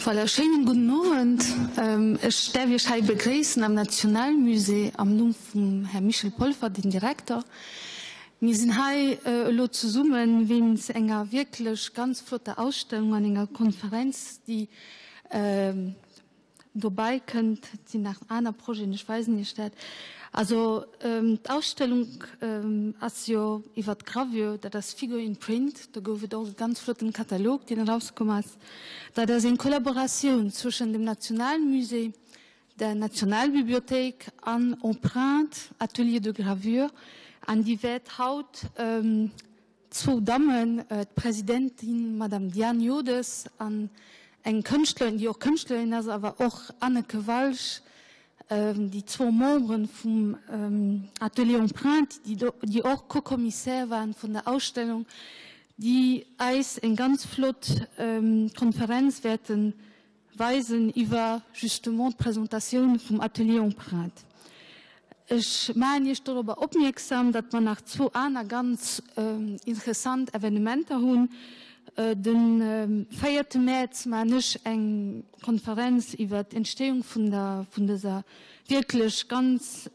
Voilà, schéinen gudden Owend. Ech däerf Iech hei begréissen am Nationalmusée am Numm vum Här Michel Polfer, den Direkter. Mir sinn hei elo zesumme wéinst enger wierklech ganz flotter Ausstellung an enger Konferenz, déi Dobäi kënnt, et sinn nach aner Projeten, ech weisen Iech dat. Also d'Ausstellung ass jo iwwer d'Gravure, dat ass Figure in Print, do gouf et och e ganz flotten Katalog, deen erauskomm ass. Dat ass eng Kollaboratioun zwëschen dem Nationalmusée, der Nationalbibliothéik an Empreinte, Atelier de gravure, an déi wäert haut Zwou Dammen, d'Presidentin Madame Diane Jodes an eng Kënschtlerin, déi och Kënschtlerin ass, awer och Anneke Walch, déi zwou Memberen vum Atelier Empreinte, déi och Co-Commissaire waren vun der Ausstellung, déi eis eng ganz flott Konferenz wäerten weisen iwwer justement d'Presentatioun vum Atelier Empreinte. Ech maachen Iech dorobber opmierksam, datt mer nach zwou aner ganz interessant Evenementer hunn. De véierte Mäerz maachen ech eng Konferenz iwwer d'Entstehung vun der vun dëser wierklech ganz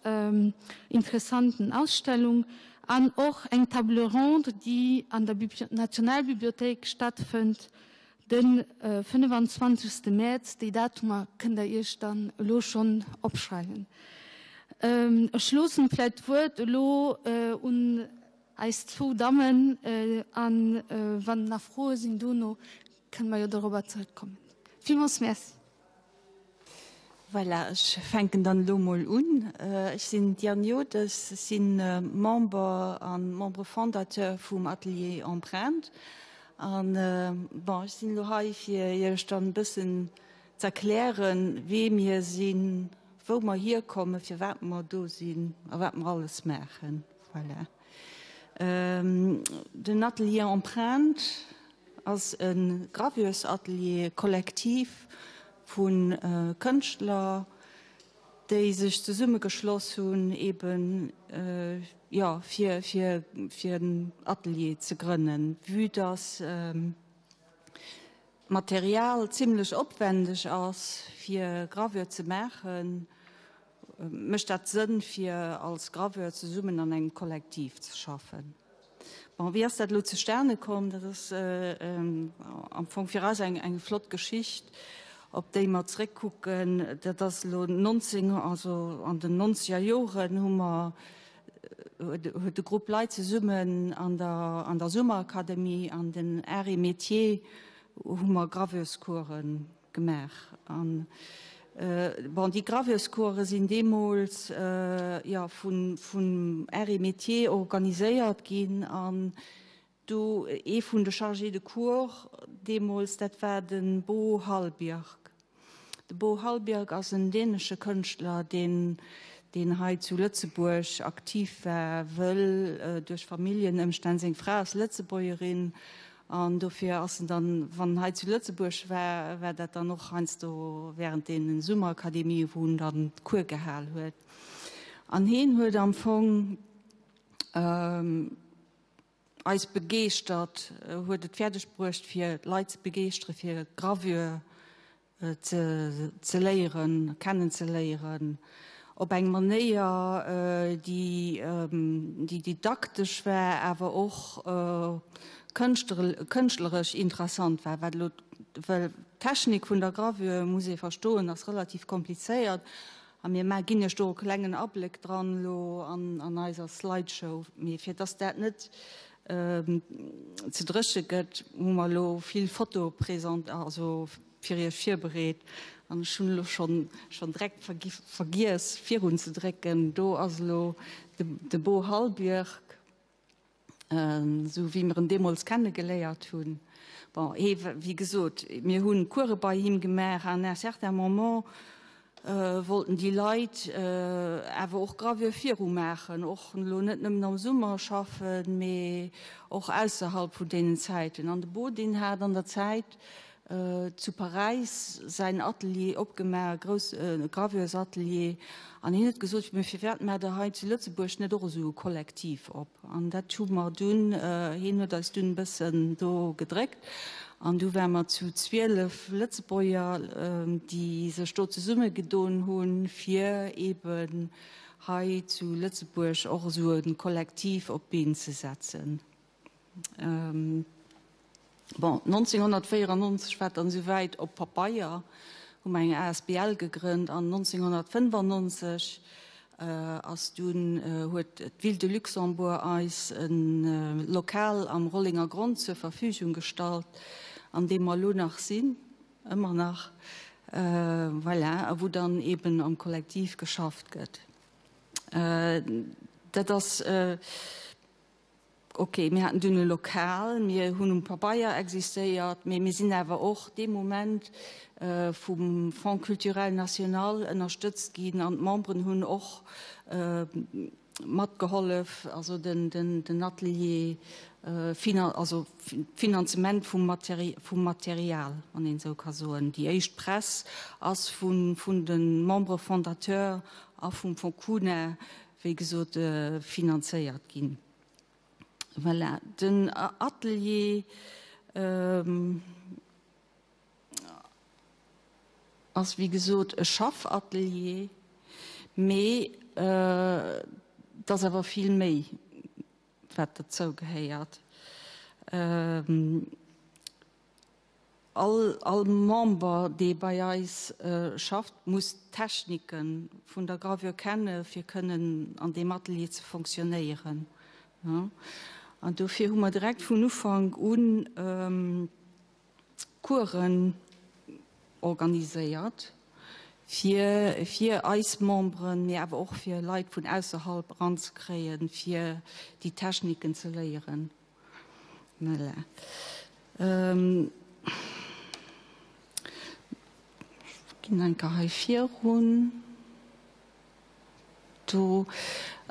interessanten Ausstellung an och eng Table ronde, déi an der Nationalbibliothéik stattfënnt De 25. Mäerz, déi Datumer kënnt der Iech dann elo schonn opschreiwen. Ech loossen vläit d'Wuert elo un eis zwou Dammen an wann nach Froe sinn dono, kënne mer jo dorobber zrëckkommen. Villmools Merci. Voilà, ech fänken dann elo mol un. Ech sinn d'Diane Jodes, ech si Member a Membre fondateur vum Atelier Empreinte. An bon, ech sinn elo hei, fir Iech dann e bëssen z'erklären, wee mir sinn, wou mer hierkommen, firwat mer do sinn a wat mer alles maachen. Voilà. Den Atelier Empreinte ass e Gravures-Atelier kollektiv vu Kënschtler, déi sech zesummegeschloss hunn, eben, jo, fir, fir, fir en Atelier ze grënnen. Vue dass d'Material zimlech opwendeg ass, fir Gravure ze maachen, mécht dat Sënn, fir als Graveur zesummen an engem Kollektiv ze schaffen. Bon, wéi ass dat elo zustane komm? Dat ass am Fong fir eis eng flott Geschicht, op déi mer zréckkucken. Dat ass elo 19, also an den nonzeger Joren hu mer, huet e Grupp Leit zesummen an der an der Summerakademie an den Arts et Métiers hu mer Graveurscoursen Gemaach. An, bon, déi Gravures-Course sinn deemools, jo, vun, vum Arts et Métiers organiséiert ginn. An do ee vun de Chargés de cours deemools, dat war de Bo Hallbjörg. De Bo Hallbjörg ass en dänesche Kënschtler, deen, deen hei zu Lëtzebuerg aktiv war, wëll duerch Familljenëmstänn, seng Fra ass Lëtzebuergerin, An dofir ass en dann, wann en hei zu Lëtzebuerg war, war dat dann och heiansdo während deenen Summerakademien, wou en dann Cours gehal huet. An heen huet am Fong eis begeeschtert, huet et fäerdeg bruecht, fir d'Leit ze begeeschtere fir Gravure ze léieren, kennen ze léieren, op eng Manéier, déi didaktesch war, awer och kënschtleresch interessant war. Wat elo, well d'Technik vun der Gravure, muss ee verstoen, ass relativ komplizéiert a mir ginn Iech do e klengen Abléck dran elo an eiser Slideshow. Mee fir dass dat net ze dréche gëtt, hu mer elo vill Fotoe present, also fir iech virbereet. An ech hunn elo schonn schonn direkt vergiess virun ze drécken. Do ass elo de Bo Hallbjörg, esou wéi mer en deemools kenne geléiert hunn. Bon, hee, wéi gesot, mir hunn Course bei him gemaach an à un certain moment wollten déi Leit awer och Gravure viru maachen, och elo net nëmmen am Summer schaffen, mee och ausserhalb vun deenen Zäiten. An de Bodin hat an der Zäit zu Paräis säin Atelier opgemaach, e grouss Gravures-Atelier, an hien huet gesot, Mee firwat maacht Der hei zu Lëtzebuerg net och esou e Kollektiv op? An dat hu mer dunn, hien huet eis dunn e bëssen do gedréckt. An du ware mer zu 12 Lëtzebuerger, déi sech do zesummegedoen hunn, fir eeben hei zu Lëtzebuerg och esou e Kollektiv op d'Been ze setzen. Bon, 1994 war et dann esouwäit, op Pabeier hu mer eng asbl gegrënnt an 1995 ass dunn, huet d'Ville de Luxembourg eis e Lokal am Rollengergronn zur Verfügung gestallt, an deem mer elo nach sinn, ëmmer nach, voilà, a wou dann eben am Kollektiv geschafft gëtt. Dat ass. Ok, mir haten dunn e Lokal, mir hunn um Pabeier existéiert, mee mir sinn awer och dee Moment vum Fonds culturel national ënnerstëtzt ginn an d'Memberen hunn och matgehollef, also den Atelier, also d'Finanzement vum Material, wann een esou ka soen. Déi éischt Press ass vun de Membres fondateurs a vum Foncuna wéi gesot, finanzéiert ginn. Voilà, den Atelier ass wéi gesot e Schaffatelier, mee et ass awer vill méi, wat dozou gehéiert. All all Member, dee bei eis schafft, muss d'Technike vun der Gravure kenne fir kënnen an deem Atelier ze fonctionnéieren. An dofir hu mer direkt vun Ufank un Coursen organiséiert fir fir eis Memberen, mee awer och fir Leit vun ausserhalb eranzekréien, fir déi Techniken ze léieren. Voilà. Ähm, ginn eng Kéier hei virun. Do,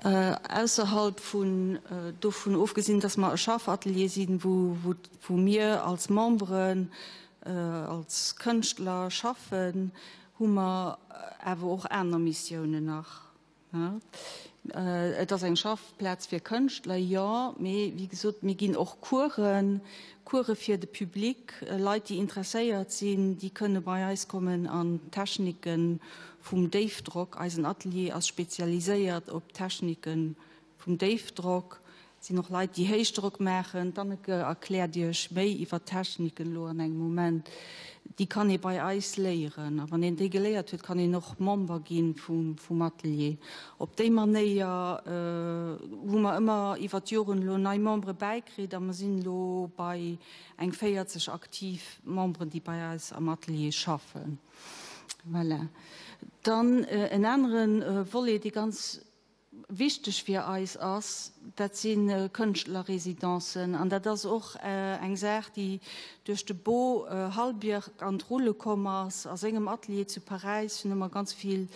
äh, ausserhalb vun, äh, dovun ofgesinn, dass mer e Schaffatelier sinn, wou, wou, wou mir als Memberen, äh, als Kënschtler schaffen, hu mer awer och aner Missiounen nach. Et ass eng Schaffplaz fir Kënschtler, jo, mee wéi gesot, mir ginn och Coursen, Course fir de Public, Leit, déi interesséiert sinn, déi kënne bei eis kommen an d'Technike vum Déifdrock, eisen Atelier ass spezialiséiert op Technike Vum Déifdrock. Et sinn och Leit, déi Héichdrock maachen. D'Anneke erkläert Iech méi iwwer d'Techniken elo an engem Moment. Déi kann ee bei eis léieren. A wann een déi geléiert huet, kann een och Member gi vum Atelier. Op déi Manéier hu mer ëmmer iwwer d'Joren elo nei Membere bäikritt a mer sinn elo bei eng 40 aktiv Memberen, déi bei eis am Atelier schaffen. Voilà. Dann en anere Volet, dee ganz wichteg fir eis ass, dat si Kënschtlerresidencen. An dat ass och eng Saach, déi duerch de Bo Hallbierg an d'Rulle komm ass. A sengem Atelier zu Paräis hunn ëmmer ganz vill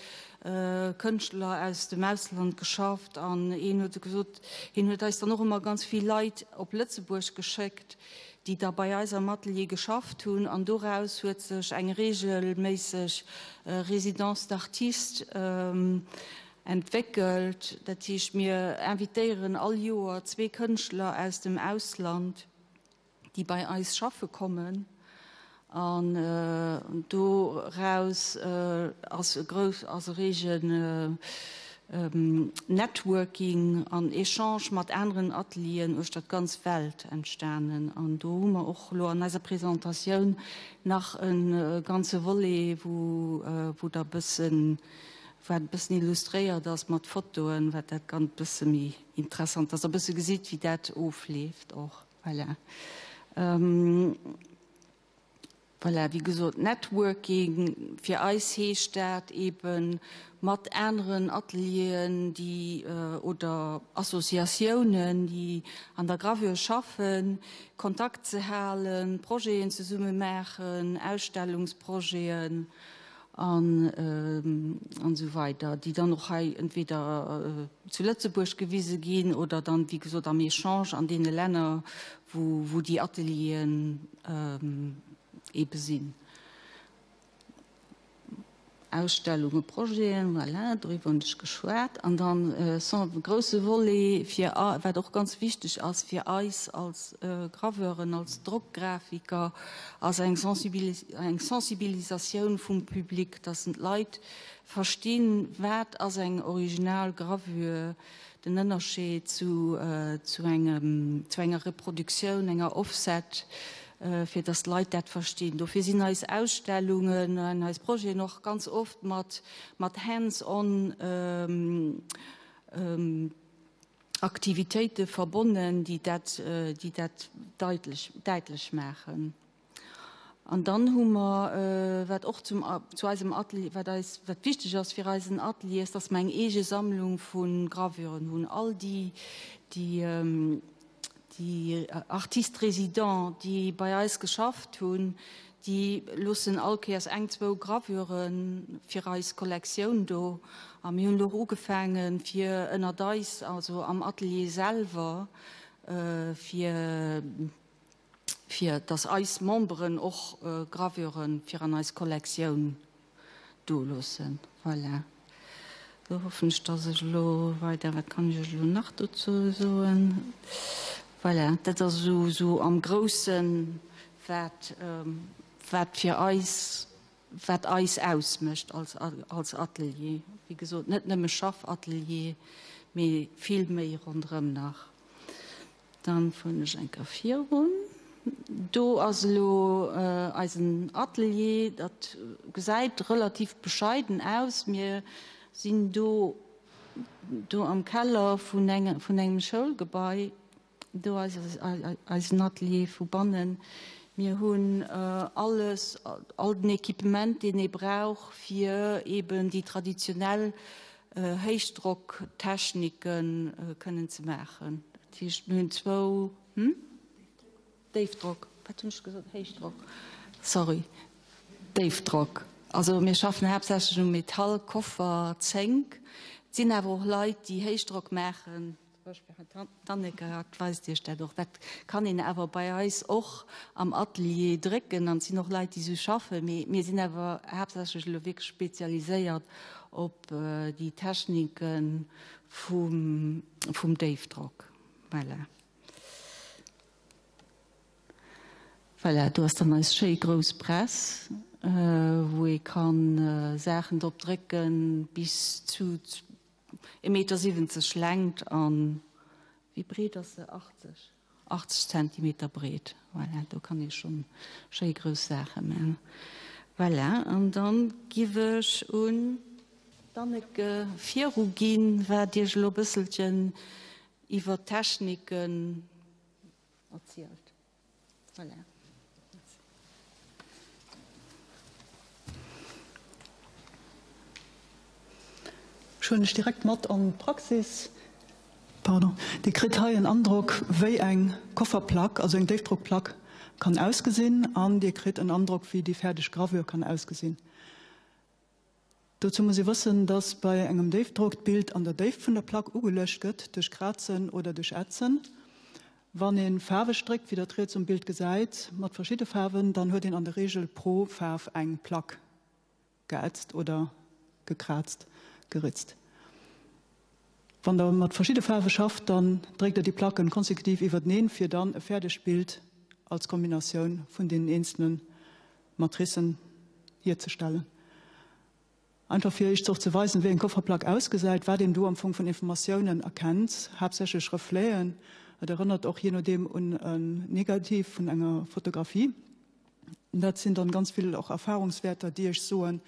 Kënschtler aus dem Ausland geschafft. An hien huet gesot, hien huet eis dann och ëmmer ganz vill Leit op Lëtzebuerg geschéckt, déi da bei eis am Atelier geschafft hunn. An doraus huet sech eng reegelméisseg Résidence d'artistes Entwéckelt. Dat heescht, mir invitéieren all Joer zwee Kënschtler aus dem Ausland, déi bei eis schaffe kommen. An doraus ass e grouss, ass e reegen Networking an Echange mat aneren Atelieren uechter d'ganz Welt entstanen. An do hu mer och elo an eiser Presentatioun nach e ganze Volet, wou Der e bëssen Wat e bëssen illustréiert ass mat Fotoen, wat dat Gant bësse méi interessant ass, a bësse gesitt, wéi dat ofleeft och. Voilà. Voilà, wéi gesot, Networking, fir eis heescht dat eebe mat aneren Atelieren, déi, oder Associatiounen, déi an der Gravure schaffen, Kontakt ze halen, Projeten zesumme maachen, Ausstellungsprojeten. An esou weider, déi dann och hei entweder zu Lëtzebuerg gewise ginn oder dann, wéi gesot, am Echange an deene Länner, wou déi Atelieren eebe sinn. Ausstellunge, Projeten, voilà, doriwwer hunn ech geschwat. An dann e grousse Volet, fir, wat och ganz wichteg ass fir eis als Graveuren, als Drockgrafiker, ass eng Sensibilisatioun vum Public, dass d'Leit verstinn, wat ass eng original Gravure, den Ënnerscheed zu engem, zu enger Reproduktioun, enger Offset, fir dass d'Leit dat verstinn. Dofir sinn eis Ausstellungen an eis Projeten och ganz oft mat, mat hands-on Aktivitéite verbonnen, déi dat, déi dat daitlech, däitlech maachen. An dann hu mer, wat och zum, zu eisem Atelier, wat eis, wat wichteg ass fir eisen Atelier, ass, dass mer eng eege Sammlung vu Gravuren hunn. All déi, déi, déi Artistes résidents, déi bei eis geschafft hunn, déi loossen all Kéiers eng, zwou Gravure fir eis Kollektioun do. A mir hunn elo och ugefaangen, fir ënnert eis, also am Atelier selwer, fir, fir dass eis Memberen och Gravure fir an eis Kollektioun do loossen. Voilà. Do hoffen ech, dass ech elo weider, wat kann ech Iech elo nach dozou soen? Voilà, dat ass esou, esou am Groussen, wat, wat fir eis, wat eis ausmécht als, als Atelier. Wéi gesot, net nëmme Schaffatelier, mee vill méi ronderëm nach. Dann fueren ech eng Kéier virun. Do ass elo eisen Atelier. Dat gesäit relativ bescheiden aus. Mir sinn do do am Keller vun engem vun engem Schoulgebai. Do ass eisen Atelier vu bannen. Mir hunn alles, all den Equipement, deen ee brauch, fir eeben déi traditionell Héichdrocktechnike kënnen ze maachen. Dat heescht, mir hunn zwou, hm? Déifdrock. Wat hunn ech gesot? Héichdrock. Sorry. Déifdrock. Also mir schaffen haaptsächlech um Metall, Koffer, Zénk. Et sinn awer och Leit, déi Héichdrock maachen. D'Anneke hat weist Iech dat och. Dat kann een awer bei eis och am Atelier drécken an et sinn och Leit, déi esou schaffen. Mee mir sinn awer haaptsächlech elo wierklech spezialiséiert op déi Technike vum, vum Déifdrock. Voilà. Voilà, do ass dann eis schéi grouss Press, wou ee ka Saachen drop drécken bis zu E Meter 70 Längt an wéi breet ass se? 80? 80 Zentimeter breet. Voilà, do kann ee schonn schéi grouss Saache man. Voilà, an dann giff ech un d'Anneke viruginn, wat Iech elo e bësselchen iwwer d'Techniken erzielt. Voilà. Ech huelen lech direkt mat an d'Praxis. Pardon. Dir kritt hei en Androck, wéi eng Kofferplack, also eng Déifdrockplack kann ausgesinn an Dir kritt en Androck, wéi déi fäerdeg Gravure kann ausgesinn. Dozou muss ee wëssen, dass bei engem Déifdrock d'Bild an der Déift vun der Plack ugeluecht gëtt, duerch Krazen oder duerch Ätzen. Wann ee faarweg dréckt, wéi der riets um Bild gesäit, mat verschidde Faarwen, dann huet een an der Reegel pro Faarf eng Plack geätzt oder gekraazt, geritzt. Wann der mat verschidde Faarwe schafft, dann dréckt der déi Placken konsekutiv iwwerteneen, fir dann e fäerdegt Bild als Kombinatioun vun deenen eenzele Matricen hierzestellen. Einfach fir Iech och ze weisen, wéi eng Kofferplack ausgesäit, wat een do am Fong vun Informatiounen erkennt, haaptsächlech Refleten. Et erënnert och jee nodeem un en Negativ vun enger Fotografie. Dat sinn dann ganz vill och Erfahrungswäerter, déi Iech soen,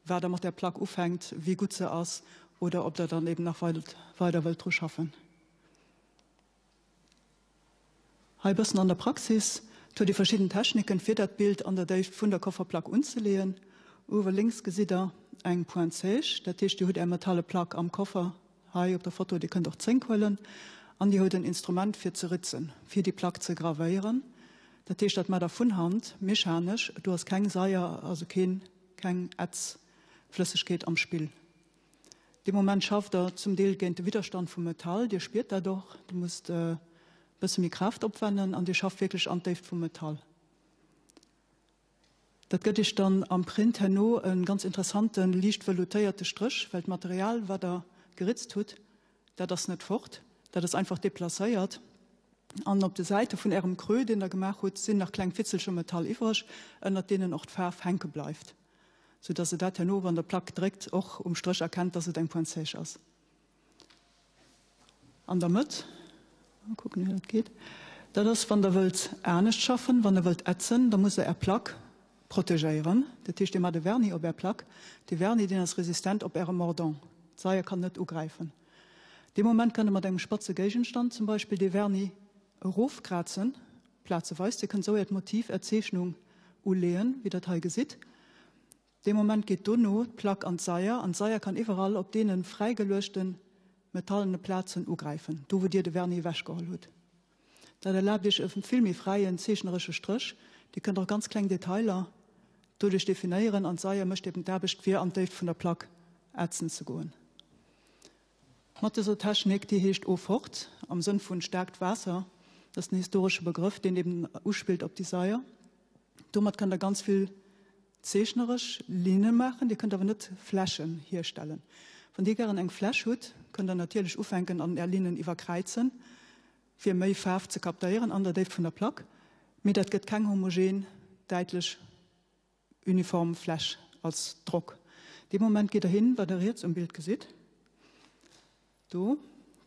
wat Der mat där Plack ufänkt, wéi gutt se ass oder ob Der dann eben nach weider wëllt dru schaffen. Hei e bëssen an der Praxis, Et huet ee verschidden Techniken, fir dat Bild an der Déift vun der Kofferplack unzeleeën. Uewe lénks gesitt der eng Pointe sèche, dat heescht Dir hutt Är metalle Plack am Koffer, hei op der Foto, Dir kënnt och Zénk huelen, an Dir hutt en Instrument fir ze ritzen, fir déi Plack ze gravéieren. Dat heescht, dat maacht Der vun Hand, mechanesch, do ass keng Saier, also keen, keng Ätzflëssegkeet am Spill. Dee Moment schafft der zum Deel géint de Widderstand vum Metall, Dir spiert dat och, Dir musst e bësse méi Kraaft opwennen an Dir schafft wierklech an d'Déift vum Metall. Dat gëtt iech dann am Print herno e ganz interessante liicht veloutéierte Stréch, well d'Material wat der geritzt hutt, dat ass net fort, dat ass einfach deplacéiert. An op de Säite vun ärem Creux, deen der gemaach hutt, sinn nach kleng Fitzelche Metall iwwreg, ënnert deenen och d'Faarf hänke bleift, sou dass der dat herno, wann der d'Plack dréckt, och um Stréch erkennt, dass et eng Pointe sèche ass. An der Mëtt, mal kucken wéi dat geet, dat ass wann der wëllt anescht schaffen, wann der wëllt ätzen, da musst der är Plack protegéieren. Dat heescht dir maacht e Vernis op är Plack. Dee Vernis deen ass resistent op äre Mordant, d'Saier kann net ugräifen. Dee Moment kënnt der mat engem spatze Géigenstand zum Beispill dee Vernis erofkrazen, plazeweis. Dir kënnt esou äert Motiv, är Zeechnung uleeën, wéi der et hei gesitt. Dee Moment geet dono d'Plack an d'Saier, an d'Saier kann iwwerall op deene fräigeluechte metallene Plazen ugräifen, do wou Dir de Vernis ewechgeholl hutt. Dat erlaabt Iech e vill méi fräien zeechneresche Stréch. Dir kënnt och ganz kleng Detailer doduerch definéieren, an d'Saier mécht eben d'Aarbecht fir an d'Déift vun der Plack ätzen ze goen. Mat dëser Technik, déi heescht Eau forte, am Sënn vun staarkt Waasser, dat ass den historesche Begrëff, deen eben uspillt op déi Saier. Domat kënnt Der ganz vill zeechneresch Linne maachen, Dir kënnt awer net Flächen hierstellen. Wann Dir gären eng Fläch hutt, kënnt Der natierlech ufänken an Är Linnen iwwerkräizen, fir méi Faarf ze kaptéieren an der Déift vun der Plack, mee dat gëtt keng homogen, däitlech uniform Fläch als Drock. Dee Moment geet der hin, wat der riets um Bild gesitt, do,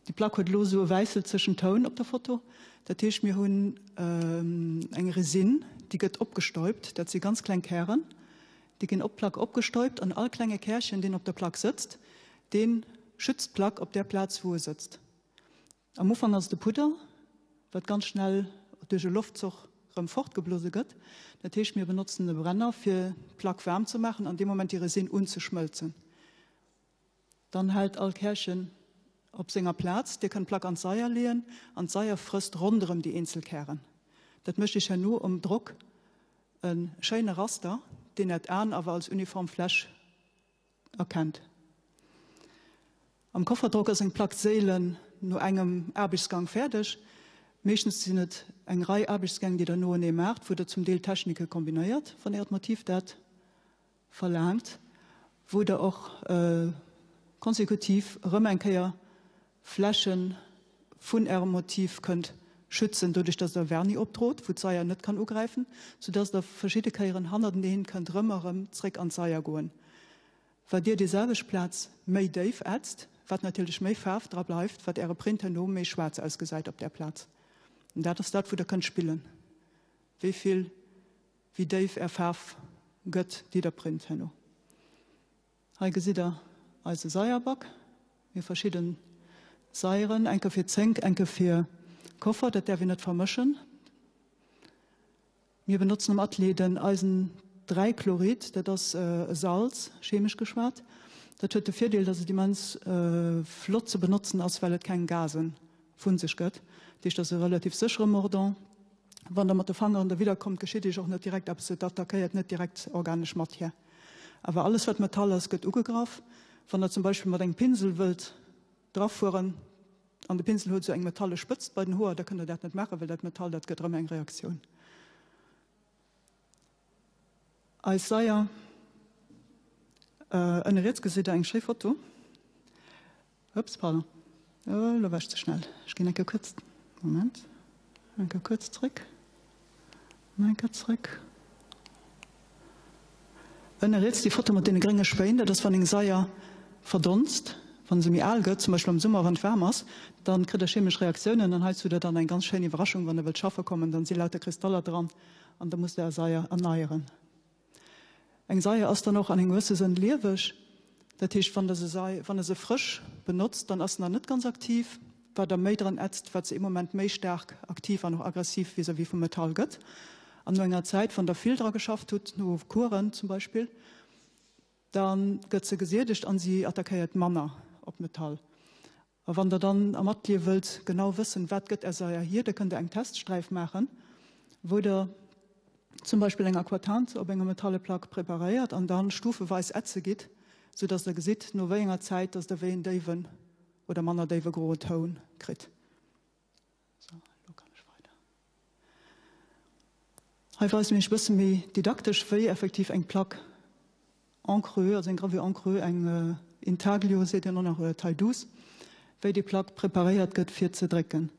déi Plack huet elo esou e wäisselzechen Toun op der Foto. Dat heescht, mir hunn eng Resine, déi gëtt opgestäupt. Dat si ganz kleng Kären, déi ginn op d'Plack opgestäupt an all klenge Kärchen, deen op der Plack sëtzt, dee schützt d'Plack op där Plaz, wou e sëtzt. Am Ufank ass et de Pudder, wat ganz schnell duerch e Loftzoch rëm fortgeblose gëtt. Dat heescht, mir benotzen e Brenner, fir d'Plack waarm ze maachen an dee Moment déi Resinn unzeschmëlzen. Dann hält all Kärchen op senger Plaz. Dir kënnt d'Plack an d'Saier leeën an d'Saier frësst ronderëm déi eenzel Kären. Dat mécht iech herno um Drock e schéine Raster, deen äert Aen awer als uniform Fläch erkennt. Am Kofferdrock ass eng Plack séilen no engem Aarbechtsgang fäerdeg. Meeschtens sinn et eng Rei Aarbechtsgäng, déi der noenee maacht, wou der zum Deel Technike kombinéiert, wann äert Motiv dat verlaangt, wou der och konsekutiv erëm eng Kéier Fläche vun ärem Motiv kënnt schützen, doduerch dass der Vernis opdrot, wou d'Saier net kann ugräifen, soudass der verschidde Kéieren hannerteneen kënnt rëm a rëm zréck an d'Saier goen. Wat dir déi selwecht Plaz méi déif ätzt, wat natierlech méi Faarf dra bleift, wat äre Print herno méi schwaarz ausgesäit op där Plaz. An dat ass dat, wou der kënnt spillen, wéi vill, wéi déif är Faarf gëtt, déi der print herno. Hei gesitt der eise Seierback. Mir hu verschidden Seieren, enke fir Zénk, enke fir Koffer, dat däerf een net vermëschen. Mir benotzen am Atelier den Eisen 3 Chlorid, dat ass e Salz, chemesch geschwat. Dat huet de Virdeel, dass et immens flott ze benotzen ass, well et keng Gasen vu sech gëtt. Dat heescht, et ass e relativ séchere Mordant. Wann der mat de Fangeren derwidder kommt, geschitt iech och net direkt eppes, et attackéiert net direkt organesch Matière. Awer alles wat Metall ass, gëtt ugegraff. Wann der zum Beispill mat engem Pinsel wëllt drafueren an de Pinsel huet esou eng metalle Spëtzt bei den Hoer, da kënnt der dat net maachen, well dat Metall, dat gëtt erëm eng Reaktioun. Eis Saier, ënne riets gesitt der eng schéi Foto. Ups, pardon. Oh, lo war ech ze schnell. Ech ginn eng Kéier kuerz, Moment, eng Kéier kuerz zréck, nach eng Kéier zréck. Ënne riets déi Foto mat deene grénge Spéin, dat ass wann eng Saier verdonst, wann se méi al gëtt, zum Beispill am Summer wann et waarm ass, dann kritt der chemesch Reaktiounen an heizou hutt der dann eng ganz schéin Iwwerraschung, wann der wëllt schaffe kommen, dann si lauter Kristaller dran an da musst der är Saier erneieren. Eng Saier ass dann och an engem gewësse Sënn lieweg. Dat heescht, wann der se sei, wann der se frësch benotzt, dann ass se nach net ganz aktiv. Wat der méi dran ätzt, wat se ee Moment méi staark aktiv an och aggressiv vis-à-vis vum Metall gëtt. An no enger Zäit, wann der vill dra geschafft hutt, no Kueren zum Beispill, da gëtt se gesiedegt an si attackéiert manner op Metall. A wann der dann am Atelier wëllt genau wëssen, wat gëtt Är Saier hier, da kënnt der eng Teststräif maachen, wou der zum Beispill eng Aquatinte op enger metalle Plack preparéiert an dann stufeweis ätze gitt, sou dass der gesitt, no wéi enger Zäit dass der wéi en déiwen oder manner déiwe groe Toun kritt. Sou, elo kann ech weider. Hei weise mir iech e bësse méi didaktesch, wéi effektiv eng Plaque en creux, also eng Gravure en creux, eng Intaglio seet een och nach, oder Taille douce, wéi déi Plaque preparéiert gëtt fir ze drécken.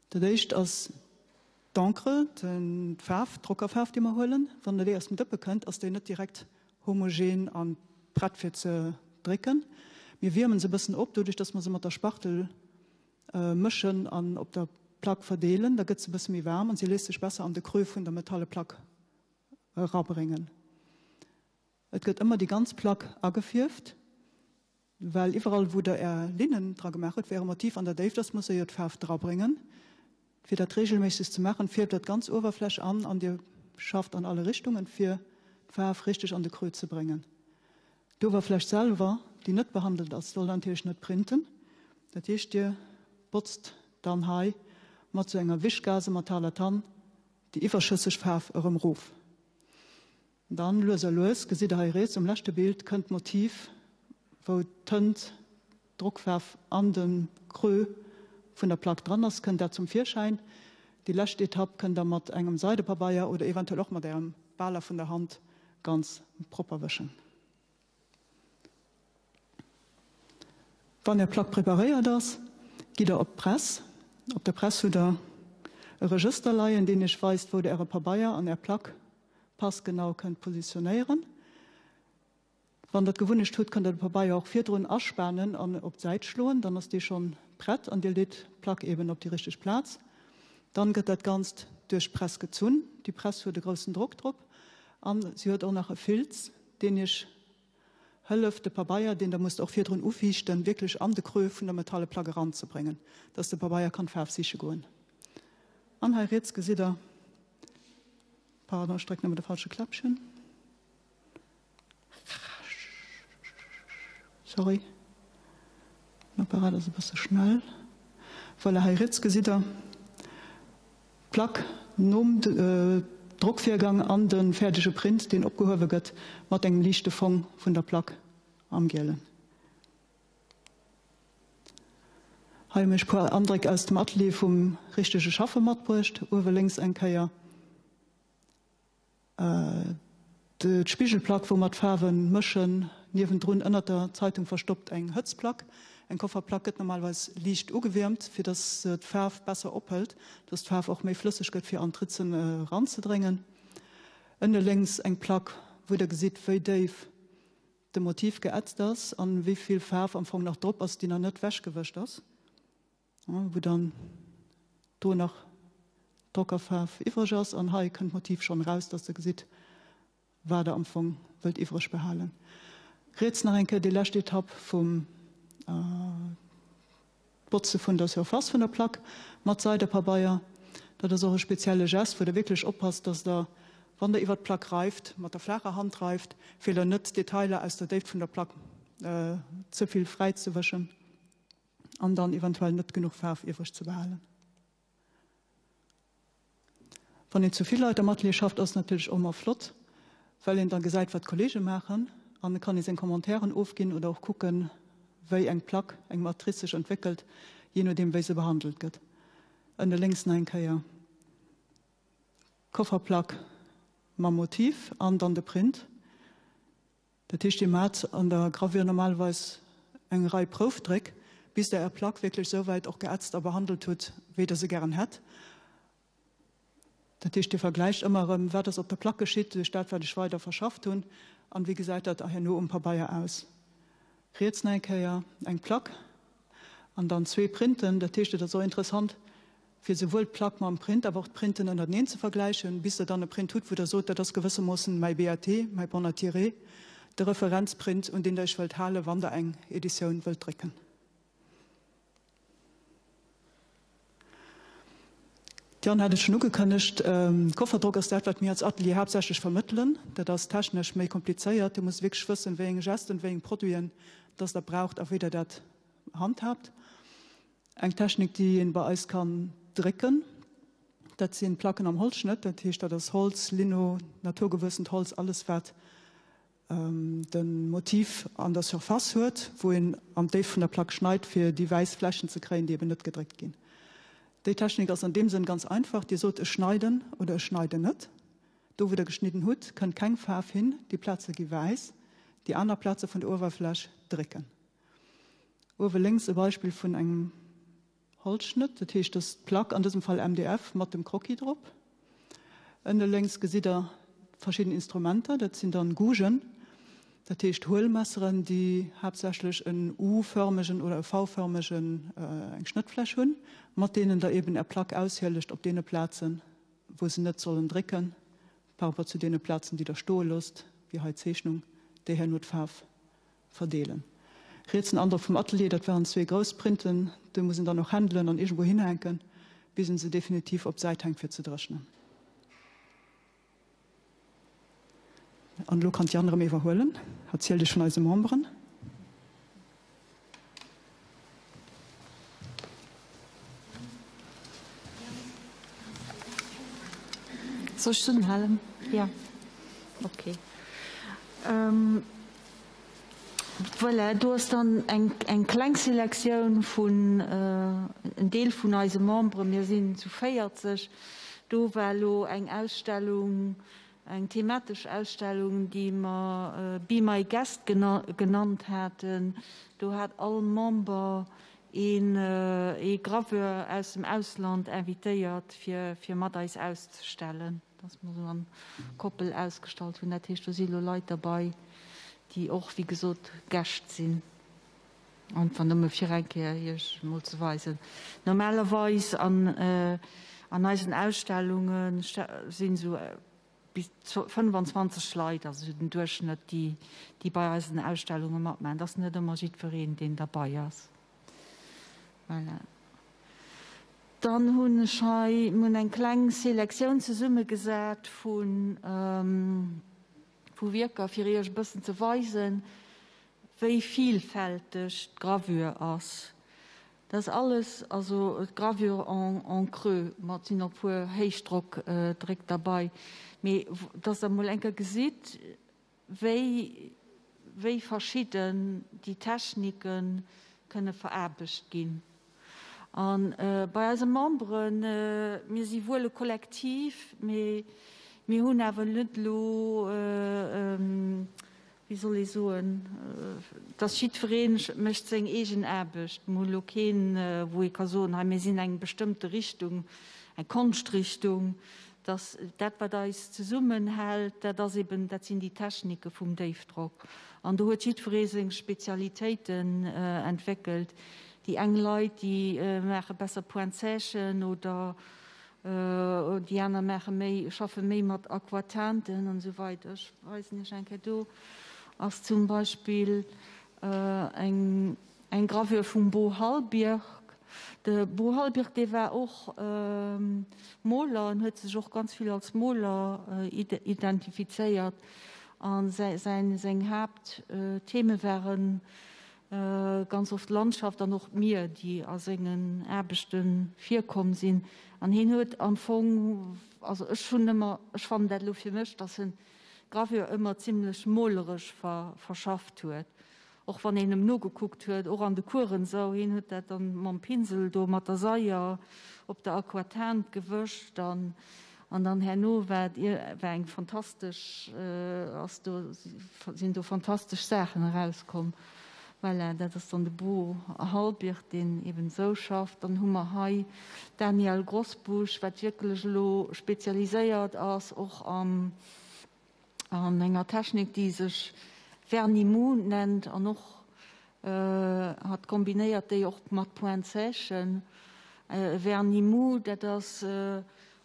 Dat éischt ass d'Encre, d'Faarf, d'Drockerfaarf, déi mer huelen. Wann der déi aus dem Dëppe kënnt, ass déi net direkt homogen a prett fir ze drécken. Mir wiermen se e bëssen op, doduerch dass mer se mat der Spachtel mëschen an op der Plack verdeelen. Da gëtt se e bësse méi waarm an se léisst sech besser an de Creux vun der metalle Plack erabréngen. Et gëtt ëmmer déi ganz Plack agefierft, well iwwerall wou der är Linnen dra gemaach hutt, wou äre Motiv an der Déift ass, musst der jo d'Faarf drabréngen. Fir dat regelméisseg ze maachen, fierft der d'ganz Uewerfläch an an dir schafft an alle Richtungen, fir d'Faarf richteg an de Creux ze bréngen. D'Uewerfläch selwer, déi net behandelt ass, soll der natierlech net printen. Dat heescht, dir botzt dann hei mat sou enger Wischgase mat Tarlatan déi iwwerschësseg Faarf erëm rof. Dann, lues a lues, gesitt der hei riets um leschte Bild, kënnt d'Motiv, wou d'Tënt, d'Drockfaarf an de Creux vun der Plack dran ass, kënnt dat zum Virschäin. Déi lescht Etapp kënnt der mat engem Seidepabeier oder eventuell och mat ärem Baler vun der Hand ganz propper wëschen. Wann Är Plack preparéiert ass, gitt Der op d'Press. Op der Press hutt Der e Regëster leien, deen Iech weist, wou Der Äre Pabeier an Är Plack passgenau kënnt positionéieren. Wann Der d'Gewunnecht hutt, kënnt Der de Pabeier och virdrun aspanen an op d'Säit schloen, dann ass dee schonn prett an Dir leet d'Plack eben op déi richteg Plaz. Dann gëtt dat Ganzt duerch d'Press gezunn. Déi Press huet e groussen Drock drop an si huet och nach e Filz, deen Iech hëlleft, de Pabeier, deen Der musst och virdrun ufiichten, wierklech an de Creux vun der metalle Plack eranzebréngen, dass de Pabeier kann d'Faarf siche goen. An hei riets gesitt Der, pardon, ech drécken ëmmer de falsche Kläppchen, sorry, den Apparat ass e bësse schnell, voilà, hei riets gesitt Der, D'Plack nom Drockvirgang an de fäerdege Print, deen opgehuewe gëtt, mat engem liichte Fong vun der Plack am Gielen. Hei hu mir iech puer Andréck aus dem Atelier vum richtege Schaffe matbruecht. Uewe lénks eng Kéier. D'Spigelplack, wou mer d'Faarwe mëschen, niewendrun ënnert der Zeitung verstoppt eng Hëtzplack. Eng Kofferplack gëtt normalerweis liicht ugewiermt, fir dass se d'Faarf besser ophëlt, dass d'Faarf och méi flësseg gëtt, fir an d'Ritzen eranzedréngen. Ënne lénks eng Plack, wou der gesitt, wéi déif de Motiv geätzt ass an wéi vill Faarf am Fong nach drop ass, déi nach net wechgewëscht ass. Wou dann do nach Drockerfaarf iwwreg ass an hei kënnt d'Motiv schonn eraus, dass der gesitt wat der am Fong wëllt iwwreg behalen. Riets nach eng Kéier déi lescht Etapp vum Botze vun der Surface vun der Plack mat Seidepabeier. Dat ass och e spezielle Gest, wou der wierklech oppasst, dass der, wann der iwwert d'Plack reift, mat der flaacher Hand reift, fir elo net d'Detailer aus der Déift vun der Plack ze vill fräizewëschen. An dann eventuell net genuch Faarf iwwreg ze behalen. Wann een zu vill Leit am Atelier schafft, ass et natierlech och ëmmer flott, well een da gesäit, wat d'Kollege maachen an et kann ee seng Commentairen ofginn oder och kucken, wéi eng Plack, eng Matrice sech entwéckelt, jee nodeem wéi se behandelt gëtt. Ënne lénks nach eng Kéier d'Kofferplack mam Motiv an dann de Print. Dat heescht, Dir maacht an der Gravure normalerweis eng Rei Proufdréck, bis Der Är Plack wierklech esouwäit och geätzt a behandelt hutt, wéi Der se gären hätt. Dat heescht, Dir vergläicht ëmmer erëm, wat ass op der Plack geschitt duerch dat, wat ech weider verschafft hunn, an wéi gesäit dat herno um Pabeier aus. Riets nach eng Kéier eng Plack an dann zwee Printen. Dat heescht, et ass och interessant, fir souwuel d'Plack mam Print, awer och d'Printen ënnerteneen ze vergläichen, bis Der dann e Print hutt, wou Der sot, dat ass gewëssermoossen mäi BAT, mäi Bon à tirer, de Referenzprint, un deen Der Iech wëllt halen, wann Der eng Editioun wëllt drécken. D'Diane hat et schonn ugekënnegt, Kofferdrock ass dat, wat mir als Atelier haaptsächlech vermëttelen. Dat ass technesch méi komplizéiert. Dir musst wierklech wëssen, wéi eng Gesten, wéi eng Produiten dass Der braucht a wéi Der dat handhaabt. Eng Technik, déi een bei eis kann drécken, dat sinn Placken am Holzschnëtt. Dat heescht, dat ass Holz, Lino, naturgewuessent Holz, alles wat den Motiv an der Surface huet, wou een an d'Déift vun der Plack schneit, fir déi wäiss Flächen ze kréien, déi eben net gedréckt ginn. Déi Technik ass an deem Sënn ganz einfach, Dir sot, ech schneiden oder ech schneiden net. Do wou Der geschnidden hutt, kënnt keng Faarf hin, déi Plaze gi wäiss, déi aner Plaze vun der Uewerfläch drécken. Uewe lénks e Beispill vun engem Holzschnëtt, dat heescht, dass d'Plack, an dësem Fall MDF, mat dem Croquis drop. Ënne lénks gesitt Der verschidden Instrumenter, dat sinn dann Gougen, dat heescht Huelmesseren, déi haaptsächlech en U-förmegen oder e V-förmegen, eng Schnëttfläch hunn, mat deenen Der eben Är Plack aushielegt op deene Plazen, wou se net sollen drécken, par rapport zu deene Plazen, déi Der stoe loosst, wéi hei d'Zeechnung, déi herno d'Faarf verdeelen. Riets en Androck vum Atelier, dat waren zwee grouss Printen, déi muss een dann och händelen an iergendwou hinhänken, bis een se definitiv op d'Säit hänkt fir ze dréchnen. An elo kann d'Jeanne erëm iwwerhuelen. Erzielt iech vun eise Memberen. Soll ech se halen? Ja, okay. Voilà, do ass dann eng, eng kleng Selektioun vun en Deel vun eise Memberen. Mir sinn zu 40. Do war elo eng Ausstellung, eng thematesch Ausstellung, déi mer Be my guest genannt haten. Do hat all Member een, ee Graveur aus dem Ausland invitéiert, fir, fir mat eis auszestellen. Dass mer esou an Koppel ausgestallt hunn. Dat heescht, do si elo Leit derbei, déi och, wéi gesot, Gäscht sinn. Einfach nëmme fir eng Kéier Iech emol ze weisen. Normalerweis an an eisen Ausstellunge sinn esou bis 25 Leit, also esou den Duerchschnëtt, déi déi bei eisen Ausstellunge matmaachen. Et ass net ëmmer jiddwereen, deen derbei ass. Voilà. Dann hunn ech hei, mir hunn eng kleng Selektioun zesummegesat vu vu Wierker, fir Iech e bëssen ze weisen, wéi vielfälteg d'Gravure ass. Dat ass alles, also d'Gravure en en creux, ma et sinn och e puer Héichdrockdréck derbei, mee dass Der emol eng Kéier gesitt, wéi wéi verschidden déi Technike kënne veraarbecht ginn. A bei eise Memberen, mir si wuel e Kollektiv, mee mir hunn awer net elo, wéi soll ee soen, dass jiddweree mécht seng eegen Aarbecht. Mir hu elo keen, wou ee ka soen, hei mir sinn eng bestëmmte Richtung, eng Konschtrichtung. Dass dat, wat eis zesummenhält, dat ass eben, dat sinn déi Technike vum Déifdrock. An do huet jiddweree seng Spezialitéiten entwéckelt. Déi eng Leit, déi maache besser Pointe-sèchen oder déi aner maache méi, schaffe méi mat Aquatinten an esou weider. Ech weisen Iech eng Kéier, do ass zum Beispill eng. Eng Gravure vum Bo Hallbirk. De Bo Hallbirk, dee war och Moler en huet sech och ganz vill als Moler identifizéiert. A seng Haapttheme ware ganz oft d'Landschaft an och d'Mier, déi a sengen Aarbechte virkomm sinn. An hien huet am Fong, also ech hunn ëmmer, ech fannen dat elo fir mech, datt en d'Gravure ëmmer zimlech moleresch verschafft huet. Och wann een em nogekuckt huet, och an de Coursen esou, hien huet dat dann mam Pinsel do mat der Saier op der Aquatinte gewëscht an an dann herno war et war eng fantastesch, ass do sinn do fantastesch Saachen erauskomm. Voilà, dat ass dann de Bo Halbirth, deen eben esou schafft. Dann hu mer hei d'Danielle Grosbusch, wat wierklech elo spezialiséiert ass och am an enger Technik, déi sech Vernis mou nennt an och hatt kombinéiert déi och mat Pointe-sèchen. Vernis mou, dat ass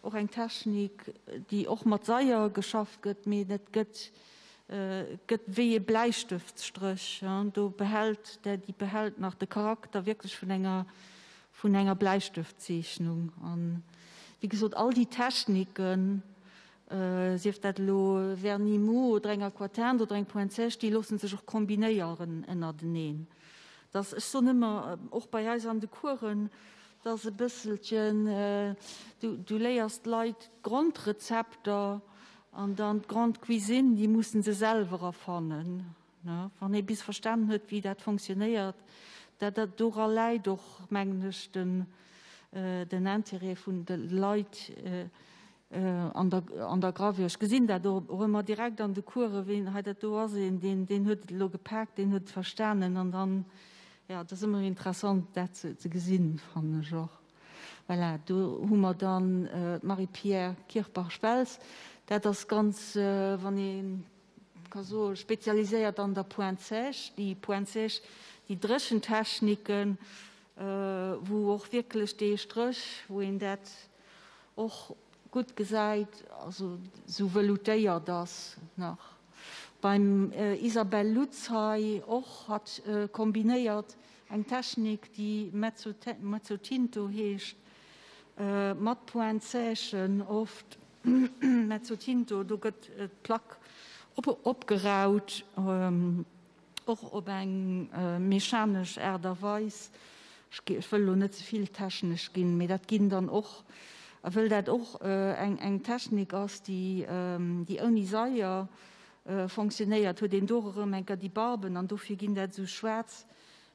och eng Technik, déi och mat Saier geschafft gëtt, mee dat gëtt gëtt wéi e Bläistëftsstréch. Do behält déi behält nach de Charakter wierklech vun enger vun enger Bläistëftzeechnung. An wéi gesot, all déi Techniken, Sief dat elo Vernis mou oder eng Aquatinte oder eng Pointe sèche, déi loosse sech och kombinéieren ënnerteneen. Dass, ech soen ëmmer, och bei eis an de Coursen, dass e bësselchen, du, du léiers d'Leit d'Grondrezepter an dann d'Grande Cuisine, déi mussen se selwer erfannen. Wann ee bis verstanen huet, wéi dat fonctionnéiert, dat, dat, dora läit och, mengen ech, den. den Intérêt vun de Leit an der, an der Gravure. Ech gesinn dat och ëmmer direkt an de Coursen, ween hei dat do ass, een, deen, deen huet et elo gepaakt, deen huet et verstanen an dann, jo, et ass ëmmer interessant dat ze, ze gesinn, fannen ech och. Voilà, do hu mer dann d'Marie-Pierre Kirpach-Speltz. Dat ass ganz, wann ee ka soen, spezialiséiert an der Pointe sèche, déi Pointe sèche, déi Dréchentechniken, wou och wierklech dee Stréch, wou een dat och gutt gesäit, also sou veloutéiert ass nach. Beim Isabelle Lutz hei och, hatt kombinéiert eng Technik, déi Mezzotinto heescht, mat Pointe sèche oft. Mezzotinto, do gëtt d'Plack opgeraut. Och op eng mechanesch Aart a Weis. Ech wëll elo net ze vill technesch ginn, mee dat ginn dann och, wëll dat och eng Technik ass, déi ouni Saier fonctionnéiert, huet een do och erëm eng Kéier déi Barben an dofir ginn dat esou schwaarz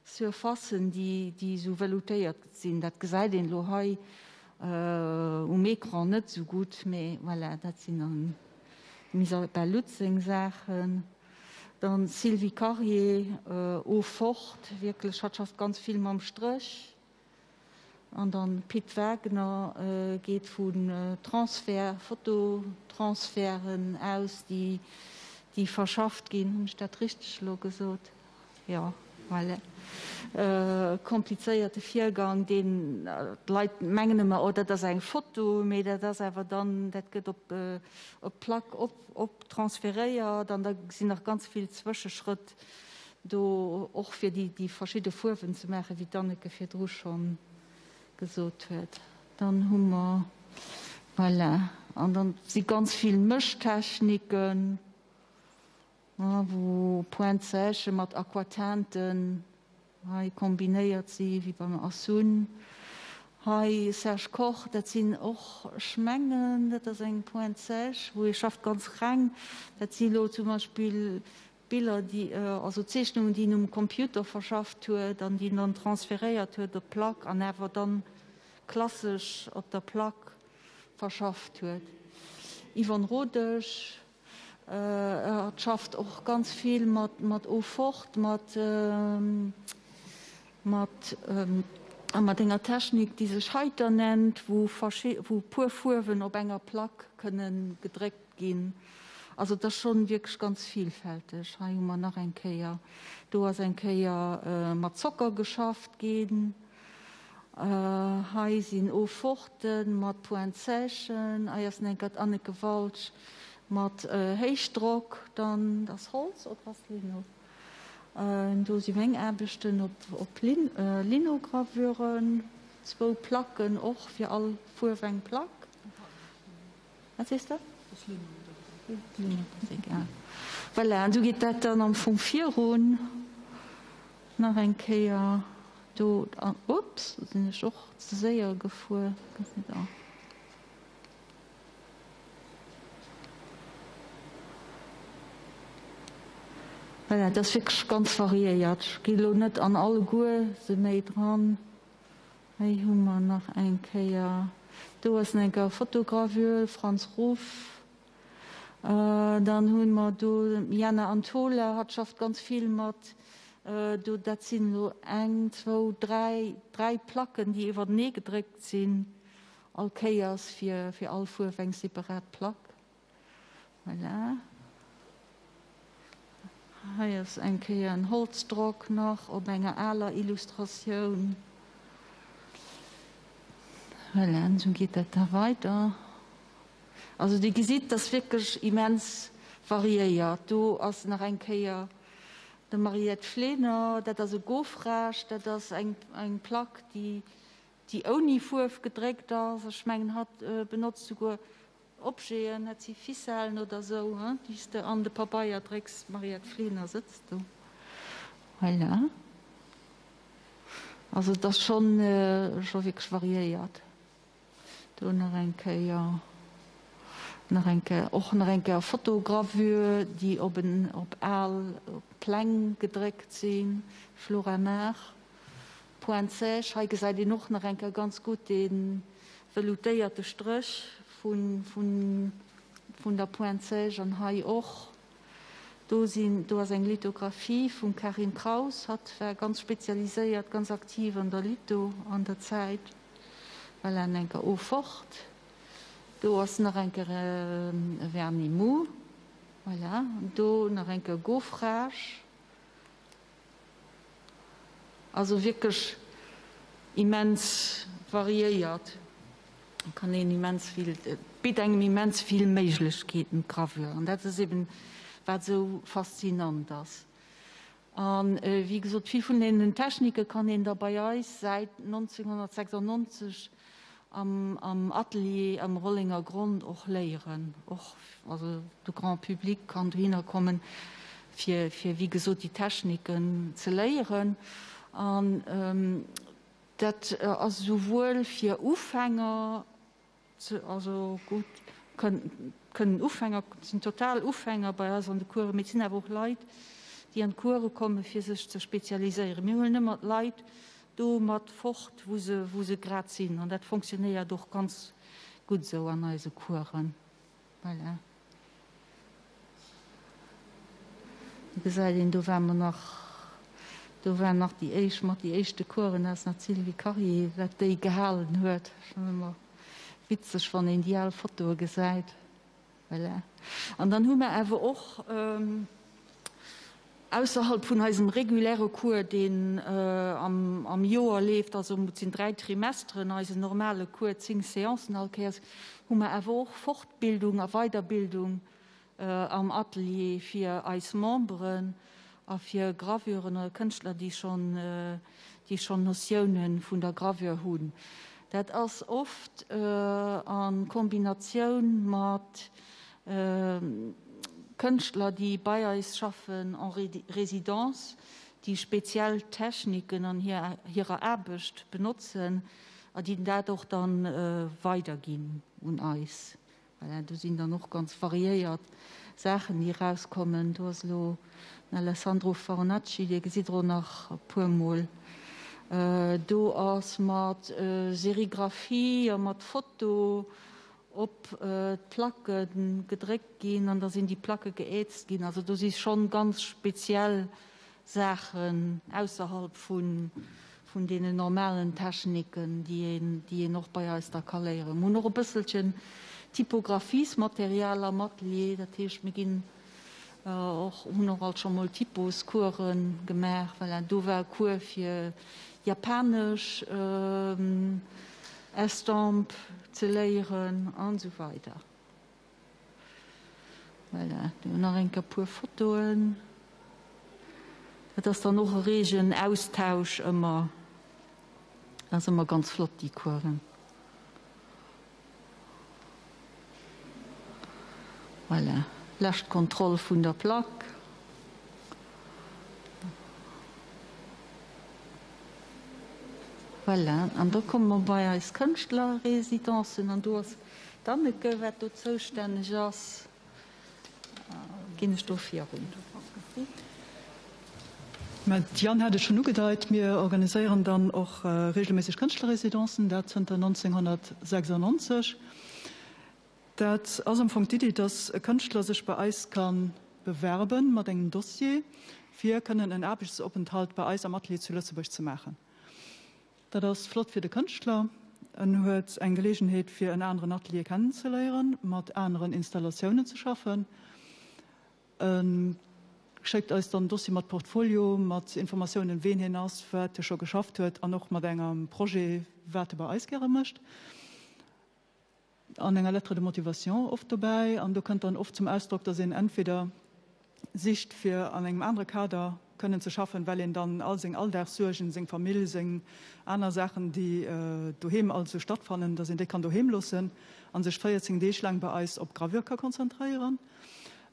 Surfacen, déi esou veloutéiert sinn. Dat gesäit een elo hei um Ecran net esou gutt, mee voilà, dat sinn dann dem Isabelle Lutz seng Saachen. Dann Sylvie Karier, Eau forte, wierklech, hatt schafft ganz vill mam Stréch. An dann Pit Wagner geet vun Transfert, Fototransferten aus, déi verschafft ginn. Hunn ech dat richteg elo gesot? Jo, voilà. Komplizéierte Virgang, deen, d'Leit mengen ëmmer, oh dat ass eng Foto, mee dat ass awer dann, dat gëtt op d'Plack op. Op transferéiert an da sinn nach ganz vill Zwëscheschrëtt do och fir déi déi verschidde Fuerwen ze maachen, wéi d'Anneke virdru schonn gesot huet. Dann hu mer, voilà, an dann si ganz vill Mëschtechniken, wou Pointe sèche mat Aquatinten Hei kombinéiert si wéi beim Asun. Hei Serge Koch, dat sinn och, ech mengen, dat ass eng Pointe sèche, wou ee schafft ganz reng. Dat si lo zum Beispill Biller, déi, also Zeechnungen, déi en um Computer verschafft huet an déi en dann transferéiert huet op d'Plack an awer dann klassesch op der Plack verschafft huet. Yvonne Rodesch. Hatt schafft och ganz vill mat Eau forte, mat mat enger Technik, déi sech Heiter nennt, wou wou puer Fuerwen op enger Plack kënne gedréckt ginn. Also et ass schonn wierklech ganz vilfälteg. Hei hu mer nach eng Kéier, do ass eng Kéier mat Zocker geschafft ginn. Hei sinn Eau forte mat Pointe sèchen. Hei ass nach eng Kéier d'Anneke Walch mat Héichdrock. Dann, dat ass Holz oder ass Lino? Do si meng Aarbechten op Linogravüren. Zwou Placken och, fir all Fuerf eng Plack. Wat sees de? Voilà, an esou geet dat dann am Fong virun. Nach eng Kéier do, ups, do sinn ech och ze séier gefuer. Voilà, dat ass wierklech ganz variéiert. Ech gi lo net an alleguer se méi dran. Hei hu mer nach eng Kéier, do ass nach eng Kéier Photogravure, Franz Ruff. Dann hu mer do Jana Antola, hatt schafft ganz vill mat do, dat sinn elo eng, zwou, dräi, dräi Placken, déi iwwertenee gedréckt sinn, all Kéiers fir all Fuerf eng separat Plack. Voilà. Hei ass eng Kéier en Holzdrock nach op enger aler Illustratioun. Voilà, an esou geet dat da weider. Also Dir gesitt, dass wierklech immens variéiert. Do ass nach eng Kéier de Mariette Flener, dat ass e Gaufrage, dat ass eng Plack, déi ouni Fuerf gedréckt ass. Ech mengen, hatt benotzt souguer Objeten, dat si Ficellen oder sou, déi s de an de Pabeier drécks. D'Mariette Flener sëtzt do. Voilà. Also et ass schonn, scho wierklech variéiert. Do nach eng Kéier, nach eng Kéier, och nach eng Kéier Fotogravure, déi op en, op al Pläng gedréckt sinn. Flora Mar. Pointe sèche. Hei gesäit een och nach eng Kéier ganz gutt dee veloutéierte Stréch vun, vun, vun der Pointe sèche an hei och. Do sinn, do ass eng Lithographie vum Karin Kraus. Hatt war ganz spezialiséiert, ganz aktiv an der Litho an der Zäit. Voilà, an enker Eau forte. Do ass nach enker e Vernis mou. Voilà, do nach enker Gaufrage. Also wierklech immens variéiert, kann een immens vill, et bitt engem immens vill Méiglechkeeten, d'Gravure. An dat ass eben, wat esou faszinant ass. A wéi gesot, vill vun deenen Technike kann een da bei eis säit 1996 am Atelier am Rollengergronn och léieren. Och, also de Grand public kann dohinner kommen, fir, fir wéi gesot déi Techniken ze léieren. An dat ass esouwuel fir Ufänger, also gutt, kënnen Ufänger, et sinn total Ufänger bei eis an de Coursen, mee et sinn awer och Leit, déi an d'Course komme fir sech ze spezialiséieren. Mir huelen ëmmer d'Leit do mat fort, wou se, wou se grad sinn. An dat fonctionnéiert och ganz gutt esou an eise Coursen. Voilà. Do gesäit een, do ware mer nach, do waren nach déi éischt, mat déi éischte Coursen, dat ass nach d'Sylvie Karier, wat déi gehalen huet. Schonn ëmmer witzeg, wann een déi al Fotoe gesäit. Voilà. An dann hu mer awer och ausserhalb vun eisem reguläre Cours, deen am Joer leeft, also et sinn 3 Trimesteren eisen normale Cours, 10 Seancen all Kéiers, hu mer awer och Fortbildung a Weiderbildung am Atelier fir eis Memberen a fir Graveuren oder Kënschtler, déi schonn déi schonn Notiounen vun der Gravure hunn. Dat ass oft a Kombinatioun mat Kënschtler, déi bei eis schaffen en résidence, déi speziell Techniken an hirer Aarbecht benotzen a déi dat och da weiderginn un eis. Voilà, do sinn dann och ganz variéiert Saachen, déi erauskommen. Do ass elo den Alessandro Fornacci, dee gesitt Der och nach e puermol. Do ass mat Serigraphie a mat Foto op d'Placke gedréckt ginn an da sinn déi Placke geätzt ginn. Also do si schonn ganz speziell Saachen ausserhalb vun deenen normalen Techniken, déi een, déi een och bei eis da ka léieren. Mir hunn och e bësselchen Typographiesmaterial am Atelier, dat heescht, mir ginn och, hunn och alt scho mol Typoscourse gemaach. Voilà, do war e Cours fir japanesch Estampe ze léieren an esou weider. Voilà, do nach eng Kéier puer Fotoen. Dat ass dann och e reegen Austausch ëmmer. Dat ass ëmmer ganz flott, déi Coursen. Voilà, lescht Kontroll vun der Plack. Voilà, an da komme mer bei eis Kënschtlerresidencen an do ass D'Anneke, wat do zoustänneg ass, ginn ech do virun. Mä d'Diane hat et schonn ugedeit, mir organiséieren dann och regelméisseg Kënschtlerresidencen, dat zënter 1996. Dat ass am Fong d'Iddi, dass e Kënschtler sech bei eis ka bewerben mat engem Dossier, fir kënnen en Aarbechtsopenthalt bei eis am Atelier zu Lëtzebuerg ze maachen. Dat ass flott fir de Kënschtler, en huet eng Geleegenheet fir en aneren Atelier kennenzeléieren, mat aneren Installatiounen ze schaffen. E schéckt eis dann en Dossier mat Portfolio, mat Informatiounen ween hien ass, wat hie scho geschafft huet an och mat engem Projet wat e bei eis gäre mécht. An enger Lettre de motivation oft dobäi. An do kënnt dann oft zum Ausdrock, dass een entweder sicht, fir an engem anere Kader kënnen ze schaffen, well een dann all seng Alldagssuergen, seng Famill, seng aner Saachen, déi doheem alt esou stattfannen, dass een déi kann doheem loossen a sech 14 Deeg laang bei eis op Gravure ka konzentréieren.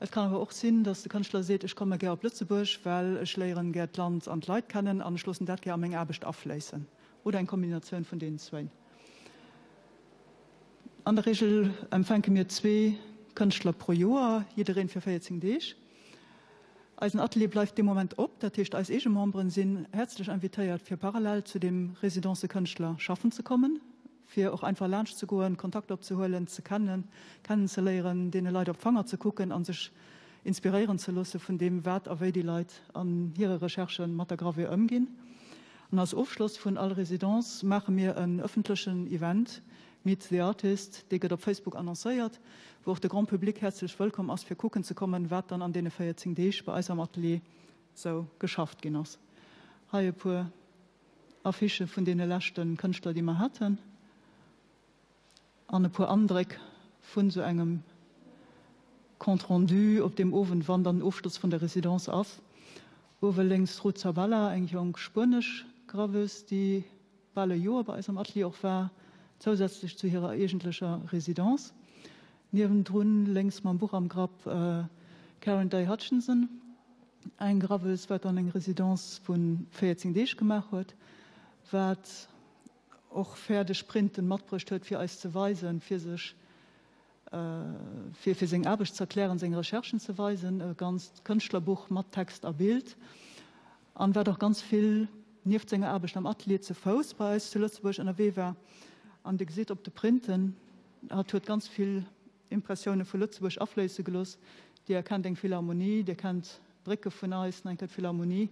Et kann awer och sinn, dass de Kënschtler seet, ech komme gär op Lëtzebuerg, well ech léieren gär d'Land an d'Leit kennen an ech loossen dat gär a meng Aarbecht afléissen. Oder eng Kombinatioun vun deenen zwéin. An der Regel empfänke mir zwee Kënschtler pro Joer, jiddereen fir 14 Deeg. Eisen Atelier bleift dee Moment op, dat heescht eis eege Memberen sinn häerzlech invitéiert fir parallel zu dem Residencekënschtler schaffen ze kommen, fir och einfach laanscht ze goen, Kontakt opzehuelen, ze kennen, kennenzeléieren, deene Leit op d'Fanger ze kucken a sech inspiréieren ze loosse vun deem wat a wéi déi Leit an hire Recherchë mat der Gravure ëmginn. An als Ofschloss vun all Residence maache mir en ëffentlechen Event, Meet the Artist, dee gëtt op Facebook annoncéiert, wou och de Grand Public häerzlech wëllkomm ass fir kucken ze kommen, wat dann an deene 14 Deeg bei eis am Atelier sou geschafft ginn ass. Hei e puer Affichë vun deene leschte Kënschtler, déi mer haten, an e puer Andréck vun sou engem Compte rendu op deem Owend, wann dann den Ofschloss vun der Résidence ass. Uewe lénks d'Ruth Zabala, eng jonk spuenesch Graveuse, déi bal e Joer bei eis am Atelier och war, zousätzlech zu hirer eegentlecher Résidence. Niewendrun, lénks mam Buch am Grapp, Karen Day Hutchinson, eng Graveuse, wat dann eng Résidence vu 14 Deeg gemaach huet, wat och fäerdeg Printen matbruecht huet, fir eis ze weisen, fir sech fir fir seng Aarbecht z'erklären, seng Recherchen ze weisen, e ganzt Kënschtlerbuch mat Text a Bild, an wat och ganz vill nieft senger Aarbecht am Atelier ze Fouss bei eis zu Lëtzebuerg ënnerwee war. An Dir gesitt op de Printen, hatt huet ganz vill Impressioune vu Lëtzebuerg afléisse gelooss. Dir erkennt eng Philharmonie, Dir kennt Brécke vun eis, nach eng Kéier d'Philharmonie,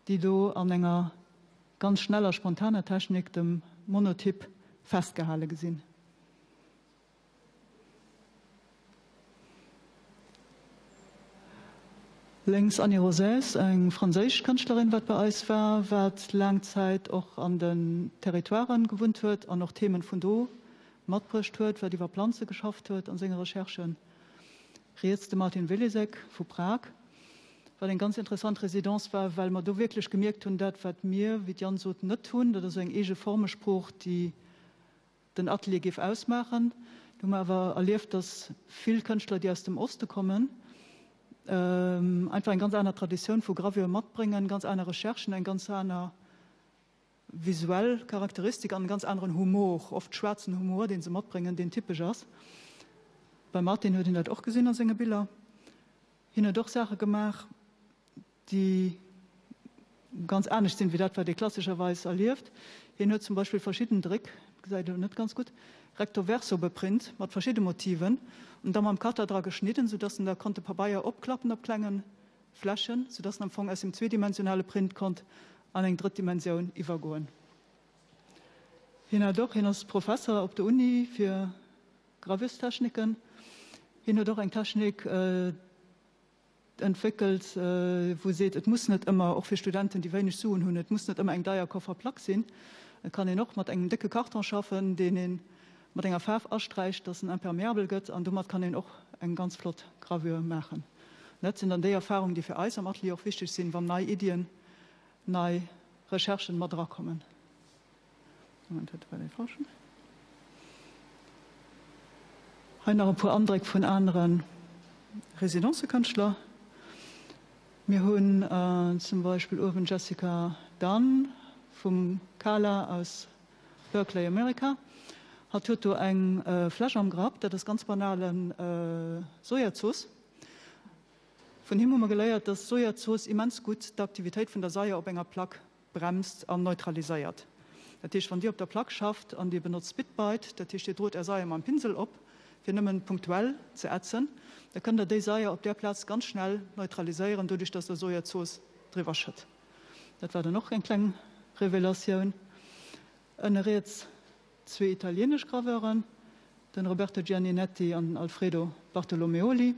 déi do an enger ganz schneller, spontaner Technik, dem Monotyp, festgehale gesinn. Lénks Annie Rosès, eng franséisch Kënschtlerin wat bei eis war, wat laang Zäit och an den Territoiren gewunnt huet an och Themen vun do matbruecht huet, wat iwwer Planze geschafft huet an senge Recherchen. Riets de Martin Velisek vu Prag, wat eng ganz interessant Residence war, well mer do wierklech gemierkt hunn, dat wat mir, wéi d'Jeanne sot, net hunn, dat ass esou eng eege Formesprooch, déi den Atelier géif ausmaachen. Do hu mer awer erlieft, datt vill Kënschtler, déi aus dem Oste kommen, einfach eng ganz aner Traditioun vu Gravure matbréngen, ganz aner Recherchen, eng ganz aner visuell Charakteristik an e ganz aneren Humor, oft schwaarzen Humor, dee se matbréngen, deen typesch ass. Beim Martin huet een dat och gesinn a senge Biller. Hien huet och Saache gemaach, déi ganz anescht sinn, wéi dat, wat ee klassescherweis erlieft. Hien huet zum Beispill verschidden Dréck, gesäit elo net ganz gutt, recto verso beprint mat verschidde Motiven an da mam Cutter dra geschnidden, soudass en da konnt de Pabeier opklappen op klenge Flächen, soudass en am Fong aus dem zweedimensionale Print konnt an eng drëtt Dimensioun iwwergoen. Hien hat och, hien ass Professer op der Uni fir Gravurstechniken, hien huet och eng Technik, Entwéckelt, wou seet, et muss net ëmmer, och fir Studenten, déi wéineg Suen hunn, et muss net ëmmer eng deier Koffer Plack sinn. Et kann een och mat engem décke Karton schaffen, deen ee mat enger Faarf asträicht, dass en imperméabel gëtt, an domat kann een och eng ganz flott Gravure maachen. Dat sinn dann déi Erfahrungen, déi fir eis am Atelier och wichteg sinn, wann nei Iddien, nei Recherchen mat erakommen. Moment, dat war dee falschen. Hei nach e puer Andréck vun anere Residencekënschtler. Mir hunn zum Beispill uewen d'Jessica Dunn vum CALA aus Berkeley, Amerika. Hatt huet do eng Fläsch am Grapp, dat ass ganz banale Sojazooss. Vun him hu mer geléiert, dass Sojazooss immens gutt d'Aktivitéit vun der Saier op enger Plack bremst an neutraliséiert. Dat heescht, wann Dir op der Plack schafft an Dir benotzt Bitbite, dat heescht Dir drot Är Saier mam Pinsel op, fir nëmmen punktuell ze ätzen, da kënnt Der déi Saier op där Plaz ganz schnell neutraliséieren, doduerch dass Der Sojazooss driwwer schëtt. Dat war dann och eng kleng Revelatioun. Ënne riets zwee italienesch Graveuren, den Roberto Gianninetti an den Alfredo Bartolomeoli,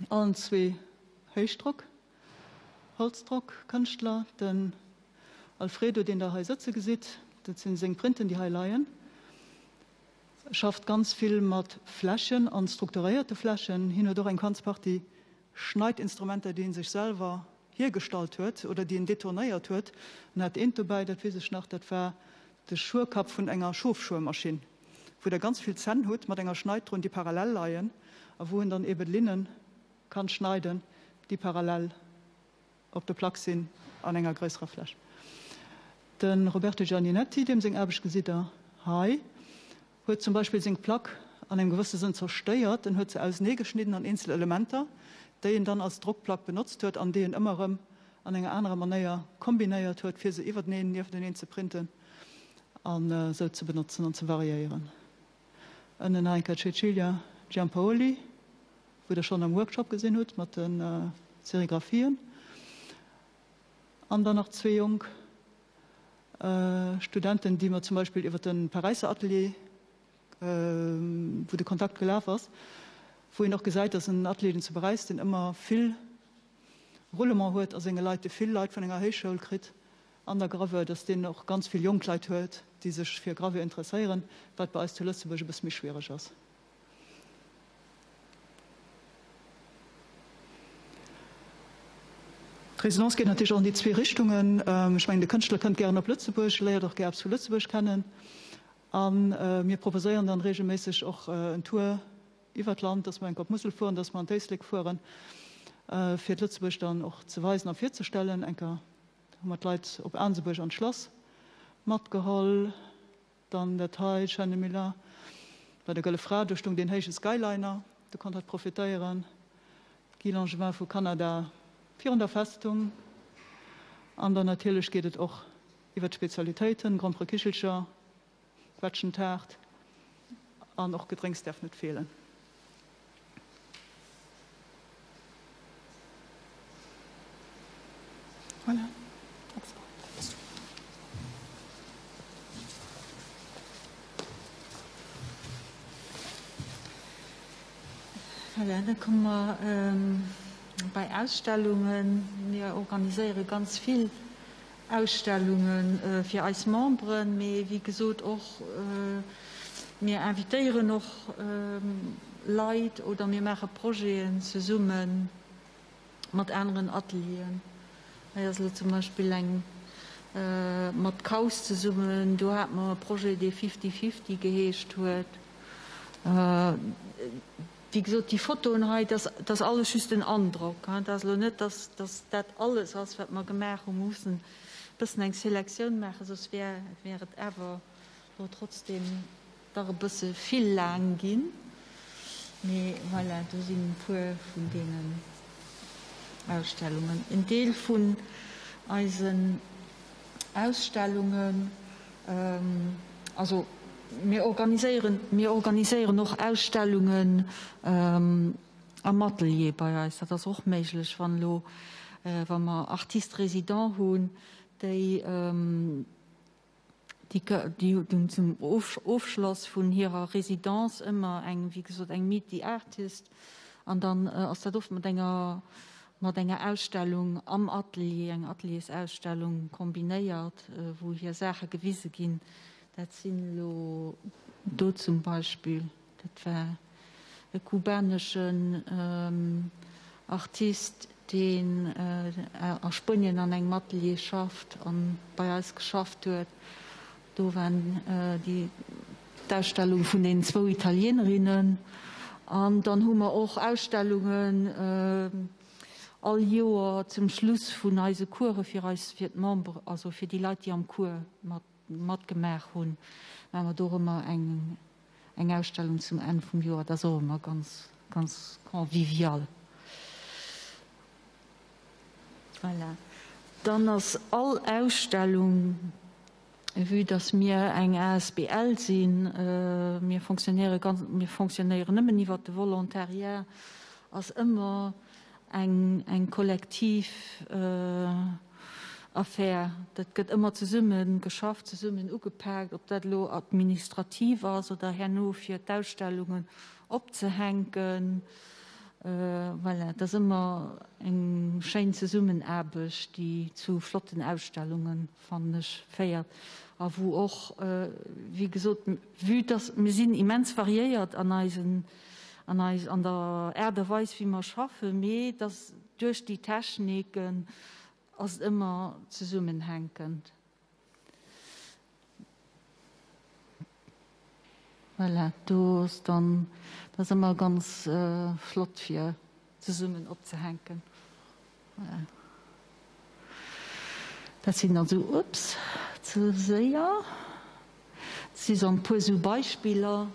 allen zwee Héichdrock. Holzdrockkënschtler, den Alfredo, deen der hei sëtze gesitt, dat sinn seng Printen, déi hei leien, schafft ganz vill mat Flächen an strukturéierte Flächen. Hien huet och eng ganz Partie Schneidinstrumenter, déi en sech selwer hiergestallt huet oder déi en detournéiert huet. En hat eent dobäi, dat weess ech nach, dat war de Schuerkapp vun enger Schofschuermaschinn, wou der ganz vill Zänn hutt mat enger Schneid drun, déi parallel leien a wou en dann eben Linnen Kann schneiden, déi parallel op der Plack sinn an enger gréisserer Fläch. De Roberto Gianninetti, deem seng Aarbecht gesitt der hei, huet zum Beispill seng Plack an engem gewësse Sënn zerstéiert. En huet se ausenee geschnidden an eenzel Elementer. déi en dann als Drockplack benotzt huet an déi en ëmmer erëm an enger anerer Manéier kombinéiert huet, fir se iwwerteneen, niefteneen ze printen an esou ze benotzen an ze variéieren. Ënnen nach eng Kéier d'Cecilia Giampaoli, wou Der schonn am Workshop gesinn hutt mat de Serigraphien. An dann nach zwee jonk Studenten, déi mer zum Beispill iwwer de Paräisser Atelier, wou de Kontakt gelaf ass, wou een och gesäit, dass en Atelier, den zu Paräis, deen ëmmer vill Roulement huet a senge Leit, dee vill Leit vun enger Héichschoul kritt an der Gravure, dass deen och ganz vill jonk Leit huet, déi sech fir Gravure interesséieren, wat bei eis zu Lëtzebuerg e bësse méi schwiereg ass. D'Résidence geet natierlech och an déi zwee Richtungen. Ech mengen, de Kënschtler kënnt gären op Lëtzebuerg, léiert och gär eppes vu Lëtzebuerg kennen. A mir proposéieren dann reegelméisseg och en Tour iwwer d'Land, dass mer enk op d'Musel fueren, dass mer an d'Éislek fueren, fir d'Lëtzebuerg dann och ze weisen a virzestellen. Enker hu mer d'Leit op Aansebuerg an d'Schlass matgeholl. Dann dat hei, Chaîne de Mila, bei der Gëlle Fra, do stung deen héije Skyliner, do konnt hatt profitéieren. D'Guy Langevin vu Kanada virun der Festung. An dann natierlech geet et och iwwer d'Spezialitéiten, Gromperekichelcher, Quetschentaart an och Gedrénks däerf net feelen. Voilà. Voilà, da komme mer bei Ausstellungen. Mir organiséiere ganz vill Ausstellunge fir eis Memberen, mee wéi gesot och mir invitéieren och Leit oder mir maache Projeten zesumme mat aneren Atelieren. Hei ass elo zum Beispill eng mat Kaus zesummen, do hate mer e Projet, dee Fifty Fifty geheescht huet. Wéi gesot, déi Fotoen hei, dat ass alles just en Androck. Dat ass elo net, dass dat alles ass, wat mer gemaach hunn. Mer mussen e bëssen eng Selektioun maachen, soss wär et awer elo trotzdem dach e bësse vill laang ginn. Mee voilà, do sinn e puer vun deenen Ausstellungen. En Deel vun eisen Ausstellungen, also mir organiséieren, mir organiséieren och Ausstellungen am Atelier bei eis. Dat ass och méiglech, wann elo, wa mer Artistes résidents hunn, déi, déi hunn zum Ofschloss vun hirer Résidence ëmmer eng, wéi gesot, eng Meet the Artist an dann ass dat oft mat enger mat enger Ausstellung am Atelier, eng Ateliersausstellung kombinéiert, wou hir Saache gewise ginn. Dat sinn elo do zum Beispill, dat war e kubaneschen Artist, deen a Spuenien an engem Atelier schafft a bei eis geschafft huet. Do war déi d'Ausstellung vun den zwou Italienerinnen. An dann hu mer och Ausstellungen all Joer zum Schluss vun eise Course fir eis, fir d'Membere, also fir déi Leit, déi am Cours mat matgemaach hunn, maache mer do och ëmmer eng eng Ausstellung zum Enn vum Joer. Dat ass och ëmmer ganz, ganz convivial. Voilà. Dann ass all Ausstellung, vue dass mir eng asbl sinn, mir fonctionnéiere ganz, mir fonctionnéieren nëmmen iwwert de Volontariat, ass ëmmer eng, eng kollektiv Affär. Dat gëtt ëmmer zesumme geschafft, zesummen ugepaakt, ob dat elo administrativ ass oder herno fir d'Ausstellungen opzehänken. Voilà, et ass ëmmer eng schéin Zesummenaarbecht, déi zu flotten Ausstellungen, fannen ech, féiert a wou och, wéi gesot, vue dass mir sinn immens variéiert an eisen, an eis, an der Aart a Weis wéi mer schaffen, mee dass duerch déi Techniken ass et ëmmer zesummenhänkend. Voilà, do ass dann, dat ass ëmmer ganz flott fir zesummen opzehänken. Voilà. Dat sinn dann esou, ups, ze séier. Dat si sou e puer esou Beispiller.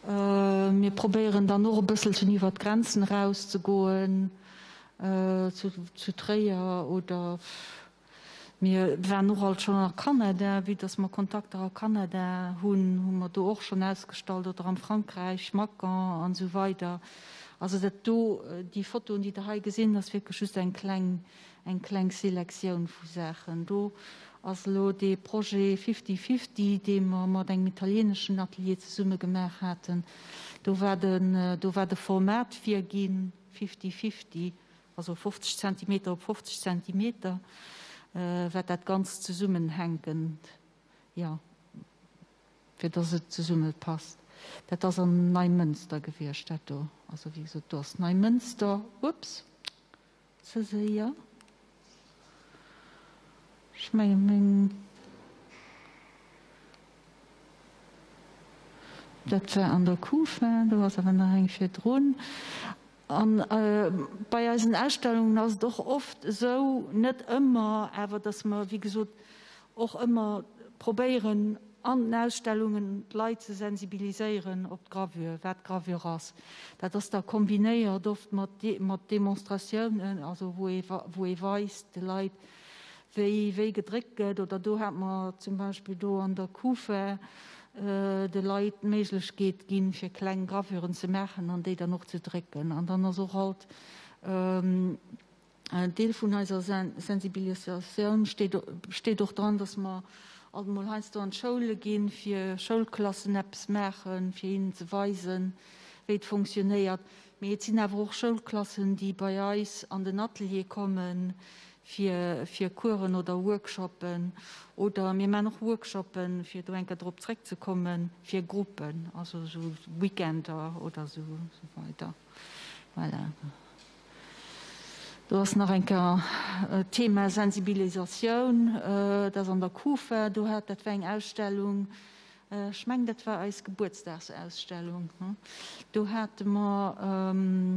Mir probéieren dann och e bësselchen iwwer d'Grenzen eraus ze goen, zu Tréier oder mir waren och alt schonn a Kanada, vue dass mer Kontakter a Kanada hunn, hu mer do och schonn ausgestallt oder am Frankräich, Mâcon an esou weider. Also dat do, déi Fotoen, déi Der hei gesinn, ass wierklech just eng kleng Eng kleng Selektioun vu Saachen. Do ass elo dee Projet Fifty Fifty, dee mer mat engem italieneschen Atelier zesumme gemaach haten. Do war den, do war de Format virginn, Fifty Fifty, also 50 Zentimeter op 50 Zentimeter, wat dat Ganzt zesummenhänkend, jo, fir dass et zesummepasst. Dat ass an Neimënster gewiescht, dat do. Also wéi gesot, do ass Neimënster, ups. Ze séier. Ech menge meng. Dat war an der Kufa, do ass awer nach eng virdrun. An bei eisen Ausstellungen ass et och oft esou, net ëmmer, awer datt mer, wéi gesot, och ëmmer probéieren an den Ausstellungen d'Leit ze sensibiliséieren op d'Gravure, wat d'Gravure ass. Dat ass da kombinéiert oft mat mat Demonstratiounen, also wou ee wou ee weist de Leit, wéi wéi gedréckt gëtt. Oder do hate mer zum Beispill do an der Kufa de Leit d'Méiglechkeet ginn, fir kleng Gravuren ze maachen an déi dann och ze drécken. An dann ass och alt En Deel vun eiser Sensibilisatioun steet och dran, dass mer alt emol heiansdo an d'Schoule ginn, fir Schoulklassen eppes maachen, fir hinnen ze weisen, wéi et fonctionnéiert. Mee et sinn awer och Schoulklassen, déi bei eis an den Atelier kommen, fir fir Coursen oder Workshoppen. Oder mir maachen och Workshoppen, fir do eng Kéier drop zréckzekommen, fir Gruppen, also esou Weekender oder esou weider. Voilà. Do ass nach eng Kéier d'Thema Sensibilisatioun. Dat ass an der Kufa. Do hat, dat war eng Ausstellung, ech mengen, dat war eis Gebuertsdagsausstellung. Do hate mer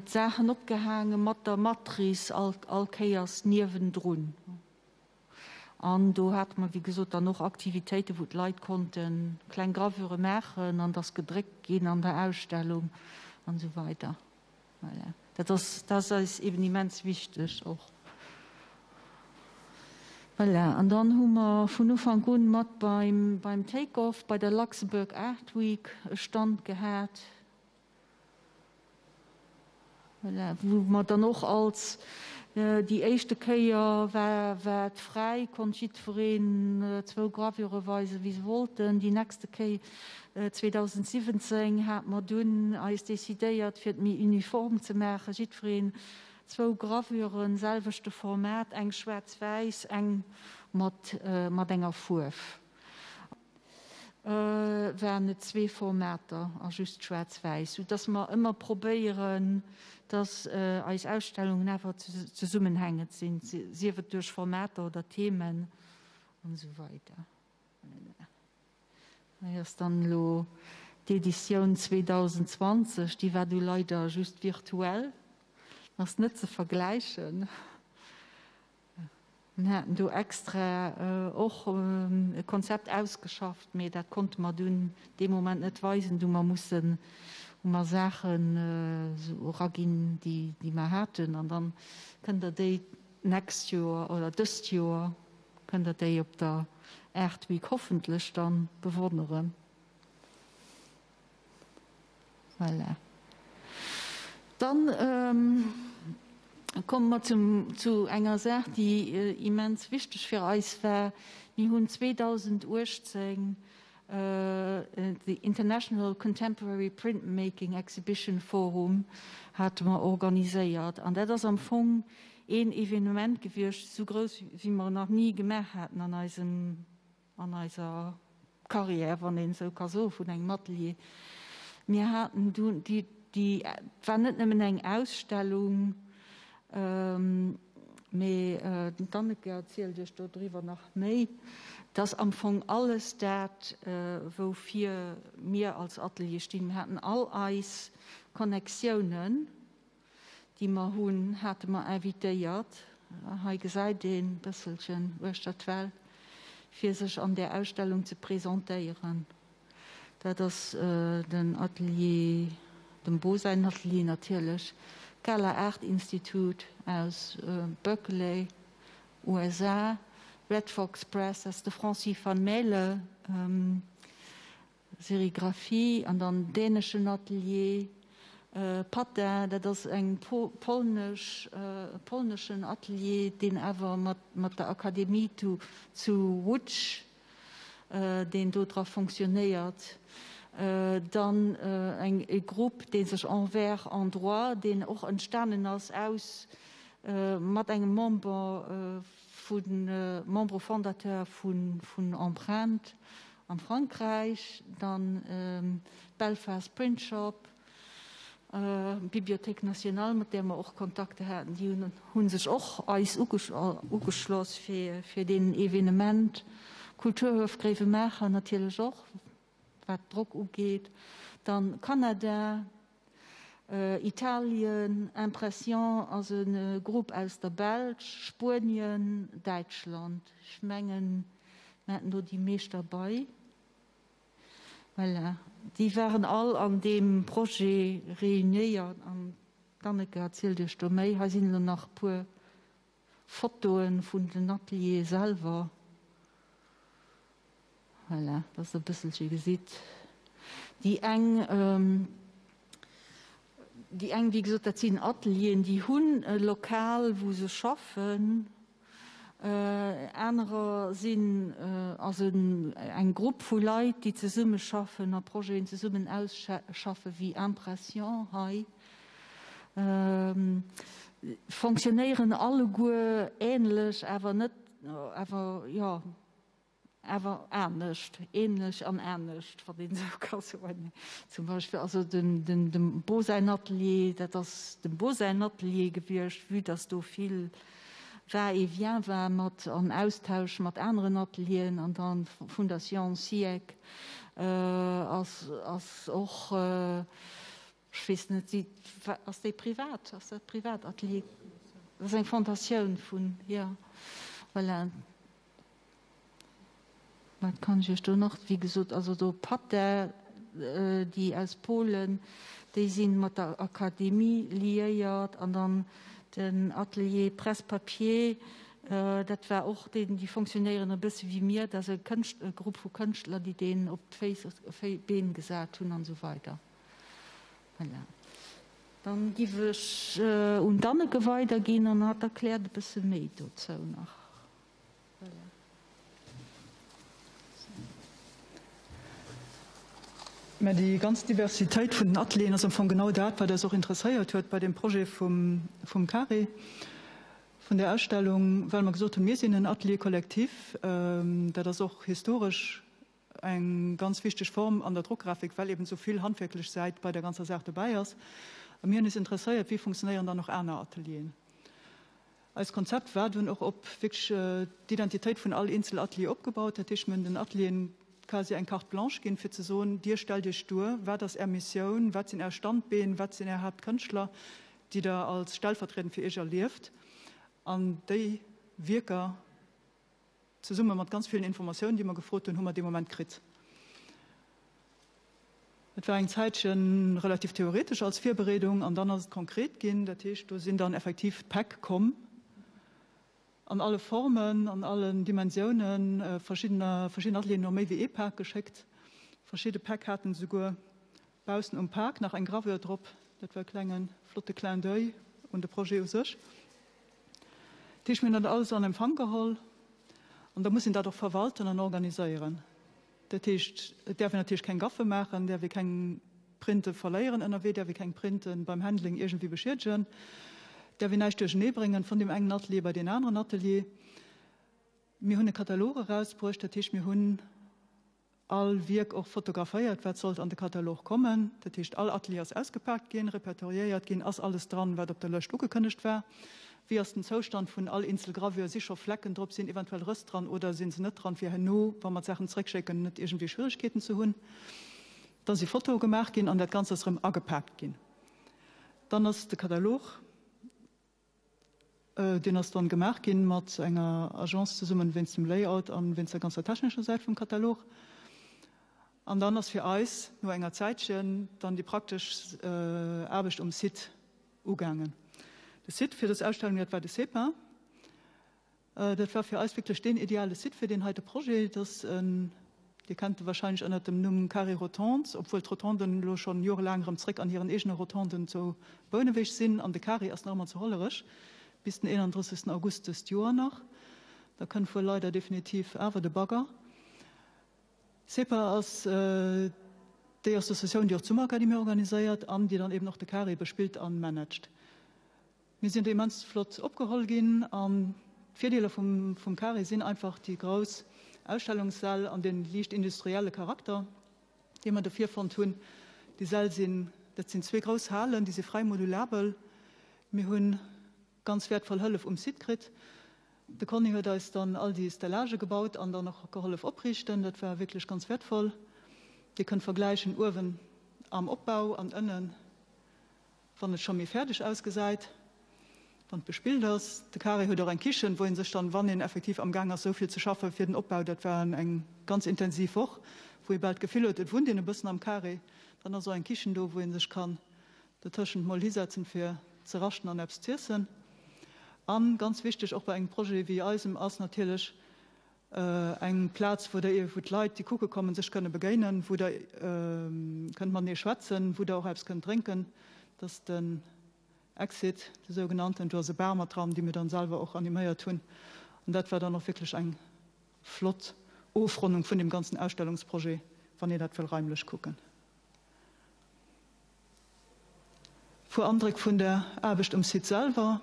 d'Saachen opgehaange mat der Matrice all, all Kéiers niewendrun. An do hate mer, wéi gesot, dann och Aktivitéiten, wou d'Leit konnte kleng Gravure maachen an dass gedréckt ginn an der Ausstellung an esou weider. Voilà. Dat ass, dat ass eis eben immens wichteg och. Voilà. An dann hu mer vun Ufank un mat beim, beim Take-Off bei der Luxembourg Art Week e Stand gehat. Voilà, wou mer dann och als déi éischte Kéier war, war et fräi, konnt jiddwereen zwou Gravure weisen, wéi se wollten. Déi nächste Kéier, 2017, hate mer dunn eis decidéiert, fir et méi uniform ze maachen, jiddwereen zwou Gravuren, selwechte Format, eng schwaarz-wäiss, eng mat, mat enger Fuerf. Waren et zwee Formater a just schwaarz-wäiss, sou dass mer ëmmer probéieren, dass eis Ausstellungen awer zesummenhängend sinn, sief et duerch Formater oder Themen an esou weider. Hei ass dann elo d'Editioun 2020, déi war du leider just virtuell, ass net ze vergläichen. Mir haten do extra och e Konzept ausgeschafft, mee dat konnte mer dunn dee Moment net weisen. Du hu mer mussen, hu mer Saachen esou eraginn, déi, déi mer haten. An dann kënnt Der déi d'nächst Joer oder dëst Joer kënnt Der déi op der Art Week hoffentlech dann bewonneren. Voilà. Dann komme mer zum, zu enger Saach, déi immens wichteg fir eis war. Mir hunn 2018 the International Contemporary Printmaking Exhibition Forum hate mer organiséiert. An dat ass am Fong een Evenement gewiescht, esou grouss, wéi mer en nach ni gemaach haten an eisem an eiser Carrière, wann een esou ka soe vun engem Atelier. Mir haten dunn déi, déi, et war net nëmmen eng Ausstellung, mee d'Anneke erzielt Iech dodriwwer nach méi, dass am Fong alles dat, woufir mir als Atelier stinn, mir haten all eis Connectiounen, déi mer hunn, hate mer invitéiert, hei gesäit een e bësselchen uechter d'Welt, fir sech an där Ausstellung ze presentéieren. Dat ass den Atelier, dem Bo säin Atelier natierlech, Gala Art Institute aus Berkeley, USA, Red Fox Press, dat ass de Francis Van Maele, Serigraphie, an dann däneschen Atelier, Patin, dat ass eng polnesch, e polneschen Atelier, deen awer mat mat der Akademie zu Łódź, deen do dra fonctionnéiert. Dann eng e Grupp, dee sech Envers en droit, deen och entstanen ass aus mat engem Member vu Membre fondateur vun Empreinte am Frankräich, dann Belfast Print Shop, D'Bibliothèque nationale, mat där mer och Kontakter haten, déi hu sech och eis ugeschloss fir deen Evenement. Kulturhuef Gréiwemaacher natierlech och, wat Drock ugeet. Dann Kanada, Italien, Impression ass e Grupp aus der Belsch, Spuenien, Däitschland. Ech mengen, mir haten do déi meescht derbei. Voilà, déi waren all an deem Projet réuniéiert an d'Anneke erzielt Iech do méi. Hei sinn elo nach e puer Fotoe vun den Ateliere selwer. Voilà, dass Der e bësselche gesitt. Déi eng, déi eng, wéi gesot, dat sinn Atelieren, déi hunn e Lokal, wou se schaffen. Anerer sinn also eng Grupp vu Leit, déi zesummeschaffen a Projeten zesummen ausschaffen, wéi Impression hei. Fonctionnéieren alleguer änlech, awer net, awer jo. Awer anescht, ähnlech an anescht, wann een esou ka soen. Zum Beispill also den, den, dem Bo säin Atelier, dat ass dem Bo säin Atelier gewiescht, vue dass do vill Va-et-vient war mat an Austausch mat aneren Atelieren an dann d'Fondation Siec ass, ass och, ech weess net, si, ass déi privat, ass dat Privatatelier? Dat ass eng Fondatioun vun, jo, voilà. Wat kann ech Iech do nach, wéi gesot, also do Pater, déi aus Polen, déi si mat der Akademie liéiert an dann den Atelier Presse-Papier, dat war och deen, déi fonctionnéieren e bësse wéi mir, dat ass e Kënscht, e Grupp vu Kënschtler, déi deen op d'Féiss, Been gesat hunn an esou weider. Voilà. Dann giff ech un d'Anneke weiderginn an hatt erkläert e bësse méi dozou nach. Mä déi ganz Diversitéit vun den Atelieren ass am Fong genau dat, wat eis och interesséiert huet bei deem Projet vum Carré, vun där Ausstellung, well mer gesot hunn, mir sinn en Atelier collectif. Dat ass och historesch eng ganz wichteg Form an der Drockgrafik, well eben esou vill handwierklech Säit bei der ganzer Saach dobäi ass. A mir hunn eis interesséiert, wéi funktionéieren dann och aner Atelieren. Eist Konzept war dunn och op wierklech d'Identitéit vun all eenzel Atelier opgebaut. Dat heescht, mir hunn den Atelieren quasi eng Carte blanche ginn, fir ze soen, Dir stellt Iech duer, wat ass Är Missioun, wat sinn Är Standbeen, wat sinn Är Haaptkënschtler, déi Der als stellvertriedend fir Iech erlieft. An déi Wierker, zesumme mat ganz villen Informatiounen, déi mer gefrot hunn, hu mer dee Moment kritt. Et war eng Zäitche relativ theoretesch als Virbereedung an dann ass et konkret ginn. Dat heescht, do sinn dann effektiv d'Päck komm an alle Formen, an allen Dimensiounen. Verschiddener, verschidden Atelieren hu méi wéi ee Pak geschéckt. Verschidde Päck haten esouguer baussen um Pak nach eng Gravure drop. Dat war e klenge flotte Clin d'oeil un de Projet u sech. Dat heescht, mir hunn dat alles an Empfang geholl an da muss een dat och verwalten an organiséieren. Dat heescht, et däerf een natierlech keng Gaffe maachen, et däerf ee keng Printe verléieren ënnerwee, et däerf ee keng Printe beim Handling iergendwéi beschiedegen, et däerf een näischt duerchenee bréngen vun deem engen Atelier bei deen aneren Atelier. Mir hunn e Katalog erausbruecht, dat heescht, mir hunn all Wierk och fotograféiert, wat sollt an de Katalog kommen. Dat heescht, all Atelier ass ausgepaakt ginn, repertoriéiert ginn, ass alles dran, wat op der Lëscht ugekënnegt war. Wéi ass den Zoustand vun all eenzel Gravure? Si scho Flecken drop? Sinn eventuell Rëss dran oder si se net dran, fir herno, wa mer d'Saachen zréckschécken, net iergendwéi Schwieregkeeten ze hunn? Da si Fotoe gemaach ginn an dat Ganzt ass erëm agepaakt ginn. Dann ass de Katalog, deen ass dann gemaach ginn mat enger Agence zesummen, wéinst dem Layout an wéinst der ganzer technescher Säit vum Katalog. An dann ass fir eis no enger Zäitchen dann déi praktesch Aarbecht um Site ugaangen. De Site fir dës Ausstellung, dat war de CEPA. Dat war fir eis wierklech deen ideale Site fir deen heite Projet. Dat ass en, Dir kennt e wahrscheinlech ënnert dem Numm Carré Rotondes, obwuel d'Rotonden elo schonn jorelaang erëm zréck an hiren eegene Rotonden zu Bouneweg sinn an de Carré ass nach ëmmer zu Hollerech bis den 31. August dëst Joer nach. Da kënnt wuel leider definitiv awer de Bagger. CEPA ass déi Associatioun, déi och d'Summerakademie organiséiert an déi dann eben och de Carré bespillt a managt. Mir sinn do immens flott opgeholl ginn an d'Virdeeler vum Carré sinn einfach déi grouss Ausstellungssäll an dee liicht industrielle Charakter, dee mer do virfonnt hunn. Déi Säll sinn, dat sinn zwee grouss Halen, déi si fräi modulabel. Mir hunn ganz wäertvoll Hëllef um Site kritt. De Conny huet eis dann all déi Stellagë gebaut an dann och gehollef opriichten. Dat war wierklech ganz wäertvoll. Dir kënnt vergläichen uewen am Opbau an ënnen, wann et scho méi fäerdeg ausgesäit, wann et bespillt ass. De Carré huet och eng Kichen, wou ee sech dann, wann een effektiv am Gaang ass esou vill ze schaffe fir den Opbau, dat war eng ganz intensiv Woch, wou ee bal d'Gefill huet, et wunnt een e bëssen am Carré, dann ass och eng Kichen do, wou ee sech kann dertëschent mol hisetzen, fir ze raschten an eppes z'iessen. A ganz wichteg och bei engem Projet wéi eisem ass natierlech eng Plaz, wou der, wou d'Leit, déi kucke kommen, sech kënne begéinen, wou der kënnt matenee schwätzen, wou der och eppes kënnt drénken. Dat ass den Exit, de sougenannten. Do ass e Bar mat dran, dee mir dann selwer och animéiert hunn. An dat war dann och wierklech eng flott Ofronnung vun deem ganzen Ausstellungsprojet, wann een dat wëll raimlech kucken. Puer Andréck vun der Aarbecht um Site selwer.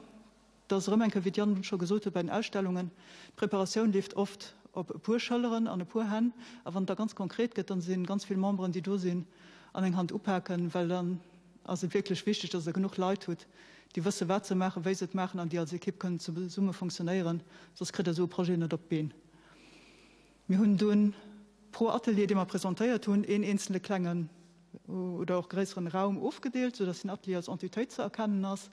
Et ass erëm eng Kéier, wéi d'Jeanne scho gesot huet, bei den Ausstellungen, d'Preparatioun leeft oft op e puer Schëlleren an e puer Hänn. A wann et da ganz konkret gëtt, dann si ganz vill Memberen, déi do sinn an eng Hand upaken, well dann ass et wierklech wichteg, dass Der genuch Leit hutt, déi wësse wat se maachen, wéi se et maachen an déi als Ekipp kënnen zesumme funktionéieren, soss kritt Der esou e Projet net op d'Been. Mir hunn dunn pro Atelier, dee mer presentéiert hunn, een eenzele klengen oder och gréisseren Raum ofgedeelt, soudass den Atelier als Entitéit ze erkennen ass.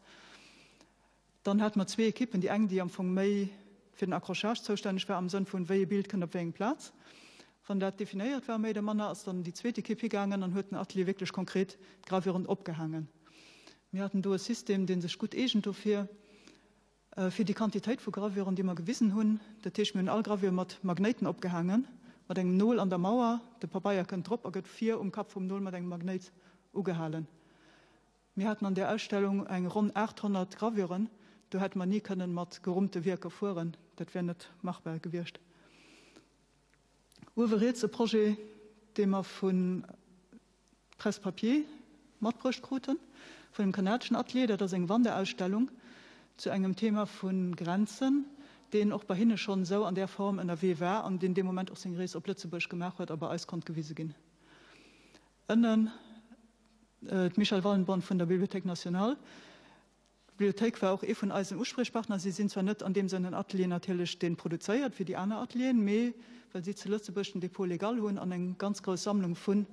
Dann hate mer zwee Ekippen, déi eng, déi am Fong méi fir den Accrochage zoustänneg war, am Sënn vun, wéi e Bild kënnt op wéi eng Plaz. Wann dat definéiert war, méi oder manner, ass dann déi zweet Ekipp higaangen an huet den Atelier wierklech konkret d'Gravuren opgehaangen. Mir haten do e System, dee sech gutt eegent dofir, fir déi Quantitéit vu Gravuren, déi mer gewisen hunn. Dat heescht, mir hunn all Gravure mat Magnéiten opgehaangen, mat engem Nol an der Mauer. De Pabeier kënnt drop a gëtt vir um Kapp vum Nol mat engem Magnéit ugehalen. Mir haten an där Ausstellung eng ronn 800 Gravuren. Do hätte mer ni kënnen mat gerummte Wierker fueren, dat wär net machbar gewiescht. Uewe riets e Projet, dee mer vu Presse-papier matbruecht kruten, vun engem kanadeschen Atelier. Dat ass eng Wanderausstellung zu engem Thema vu Grenzen, deen och bei hinne schonn esou an där Form ënnerwee war an deen dee Moment och seng Rees op Lëtzebuerg gemaach huet a bei eis konnt gewise ginn. Ënnen d'Michèle Wallenborn vun der Bibliothèque nationale. D'Bibliothéik war och ee vun eisen Uspriechpartner. Si sinn zwar net an deem Sënn en Atelier natierlech, dee produzéiert wéi déi aner Atelieren, mee well si zu Lëtzebuerg den Dépôt légal hunn an eng ganz grouss Sammlung vun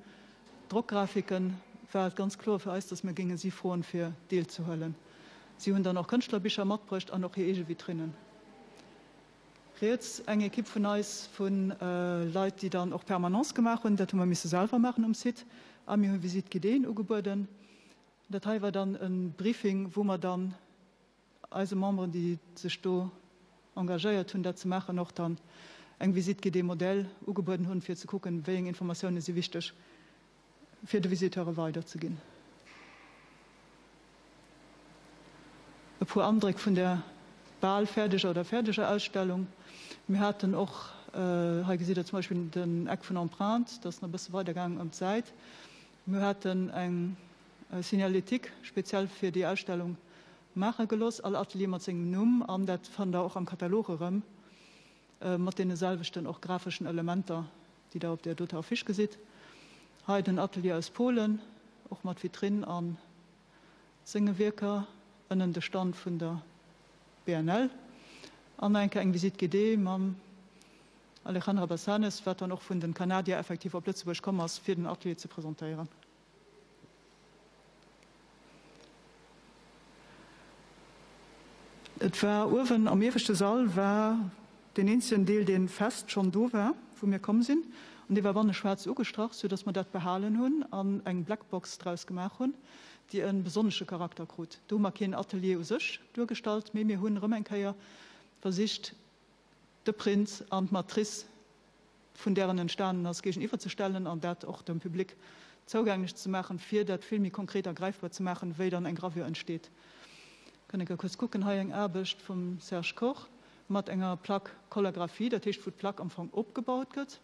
Drockgrafiken, war et ganz kloer fir eis, datt mir géinge si froen, fir deelzehuelen. Si hunn dann och Kënschtlerbicher matbruecht an och hir eege Vitrinnen. Riets eng Ekipp vun eis, vu Leit, déi dann och Permanence gemaach hunn. Dat hu mer misse selwer maachen um Site. A mir hu Visite guidéen ugebueden. Dat hei war dann e Briefing, wou mer dann eise Memberen, déi sech do engagéiert hunn, dat ze maachen, och dann eng Visite guidée modèle ugebueden hunn, fir ze kucken, wéi eng Informatioune si wichteg fir de Visiteure weiderzeginn. E puer Andréck vun der bal fäerdeger oder fäerdeger Ausstellung. Mir haten och, hei gesitt Der zum Beispill den Eck vun Empreinte, dat ass nach e bësse weidergaangen ëm d'Säit. Mir haten eng Signalétique speziell fir déi Ausstellung maache gelooss, all Atelier mat sengem Numm, an dat fannt Der och am Katalog erëm, mat deene selwechten och grafeschen Elementer, déi Der op där doter Affiche gesitt. Hei den Atelier aus Polen, och mat Vitrinn a senge Wierker, ënnen de Stand vun der BNL an nach eng Kéier eng Visite guidée mam Alejandra Bassanes, wat dann och vun den Kanadier effektiv op Lëtzebuerg komm ass, fir den Atelier ze presentéieren. Et war uewen am ieweschte Sall war deen eenzegen Deel, dee fest schonn do war, wou mir komm sinn. An dee war banne schwaarz ugestrach, sou dass mer dat behalen hunn an eng Blackbox draus gemaach hunn, déi e besonnesche Charakter krut. Do hu mer keen Atelier u sech duergestallt, mee mir hunn erëm eng Kéier versicht, de Print an d'Matrice, vun där en entstanen ass, géigeniwwerzestellen an dat och dem Public zougänglech ze maachen, fir dat vill méi konkret a gräifbar ze maachen, wéi dann eng Gravure entsteet. Kann ee kuerz kucken, hei eng Aarbecht vum Serge Koch mat enger Plaque Collagraphie, dat heescht wou d'Plaque am Fong opgebaut gëtt,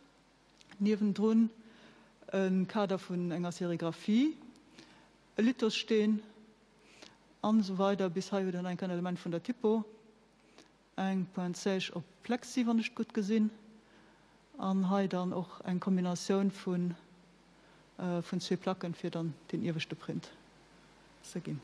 niewendrun e Kader vun enger Sérigraphie, e Lithossteen an esou weider bis hei huet en enk en Element vun der Typo. Eng Pointe sèche op Plexi, wann ech et gutt gesinn, an hei dann och eng Kombinatioun vun vun zwee Placken, fir dann deen ieweschte Print ze ginn.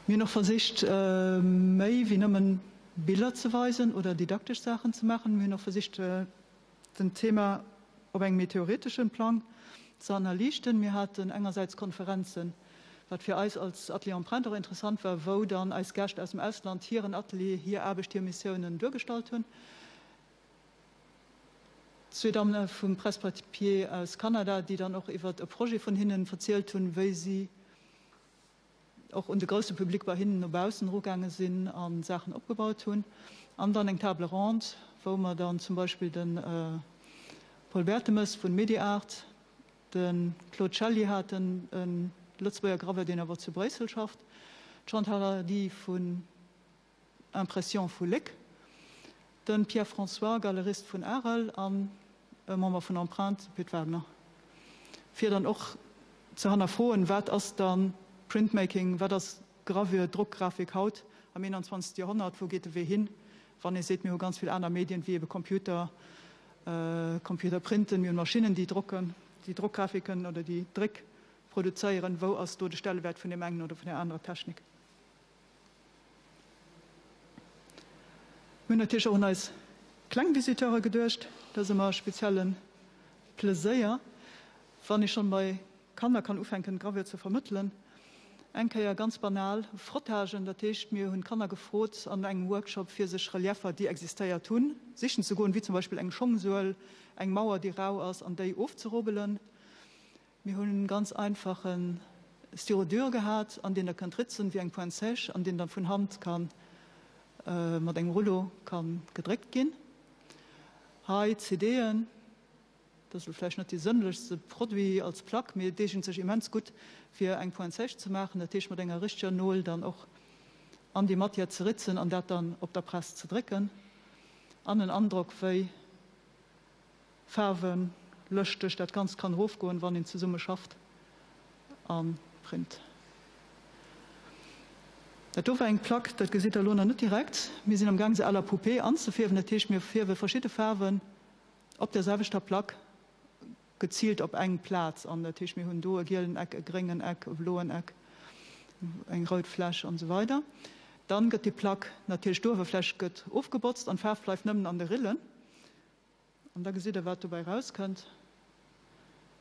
Mir hunn och versicht, méi wéi nëmmen Biller ze weisen oder didaktesch Saachen ze maachen. Mir hunn och versicht, den Thema op engem méi theoreteschen Plang ze analliichten. Mir haten engersäits Konferenzen, wat fir eis als Atelier Empreinte och interessant war, wou dann eis Gäscht aus dem Ausland hiren Atelier, hir Aarbecht, hir Missiounen duergestallt hunn. Zwee Damme vum Presse-Papier aus Kanada, déi dann och iwwert e Projet vun hinnen verzielt hunn, wéi si och un de grousse Public bei hinnen no baussen erugaange sinn a Saachen opgebaut hunn. An dann eng Table ronde, wou mer dann zum Beispill de Paul Bertemes vun Mediaart, de Claude Shelley haten, e Lëtzebuerger Graveur, deen awer zu Bréissel schafft, d'Chantal Hardy vun Impressions vu Léck, de Pierre François, Galerist vun Arel an e Member vun Empreinte, de Pit Wagner, fir dann och ze hannerfroen, wat ass dann Printmaking, wat ass Gravure, Drockgrafik haut am 21. Joerhonnert, wou geet de Wee hin, wann ee seet, mir hu ganz vill aner Medien wéi ebe Computer, Computerprinten, mir hunn Maschinnen, déi drocken, déi Drockgrafiken oder déi Dréck produzéieren, wou ass do de Stellewäert vun deem engen oder vun där anerer Technik? Mir hunn natierlech och un eis kleng Visiteure geduecht. Dat ass ëmmer e spezielle Pleséier, wann ee schonn bei Kanner kann ufänken, Gravure ze vermëttelen. Eng Kéier ganz banal Frottagen, dat heescht, mir hunn d'Kanner gefrot an engem Workshop, fir sech Relieffer, déi existéiert hunn, sichen ze goen, wéi zum Beispill eng Schongsuel, eng Mauer, déi rau ass, an déi ofzerobelen. Mir hunn en ganz einfachen Styrodur gehat, an deen der kënnt ritzen wéi eng Pointe sèche, an deen dann vun Hand kann mat engem Rouleau kann gedréckt ginn. Hei CD'en, dat ass elo vläicht net dee sënnlechste Produit als Plaque, mee et eegent sech immens gutt fir eng Pointe sèche ze maachen, dat heescht mat enger richteger Nol dann och an déi Matière ze ritzen an dat dann op der Press ze drécken an en Androck wéi Faarwen, lëschteg dat Ganzt kann erofgoen, wann een zesumme schafft a print. Dat do war eng Plack, dat gesitt der elo nach net direkt. Mir sinn am Gaang se à la poupée anzefierwen, dat heescht mir fierwe verschidde Faarwen op der selwechter Plack geziilt op eng Plaz an. Dat heescht mir hunn do e gielen Eck, e gréngen Eck, e bloen Eck, eng rout Fläch an esou weider. Dann gëtt déi Plack natierlech, d'Uewerfläch gëtt ofgebotzt an d'Faarf bleift nëmmen an de Rillen. An da gesitt Der, wat dobäi erauskënnt.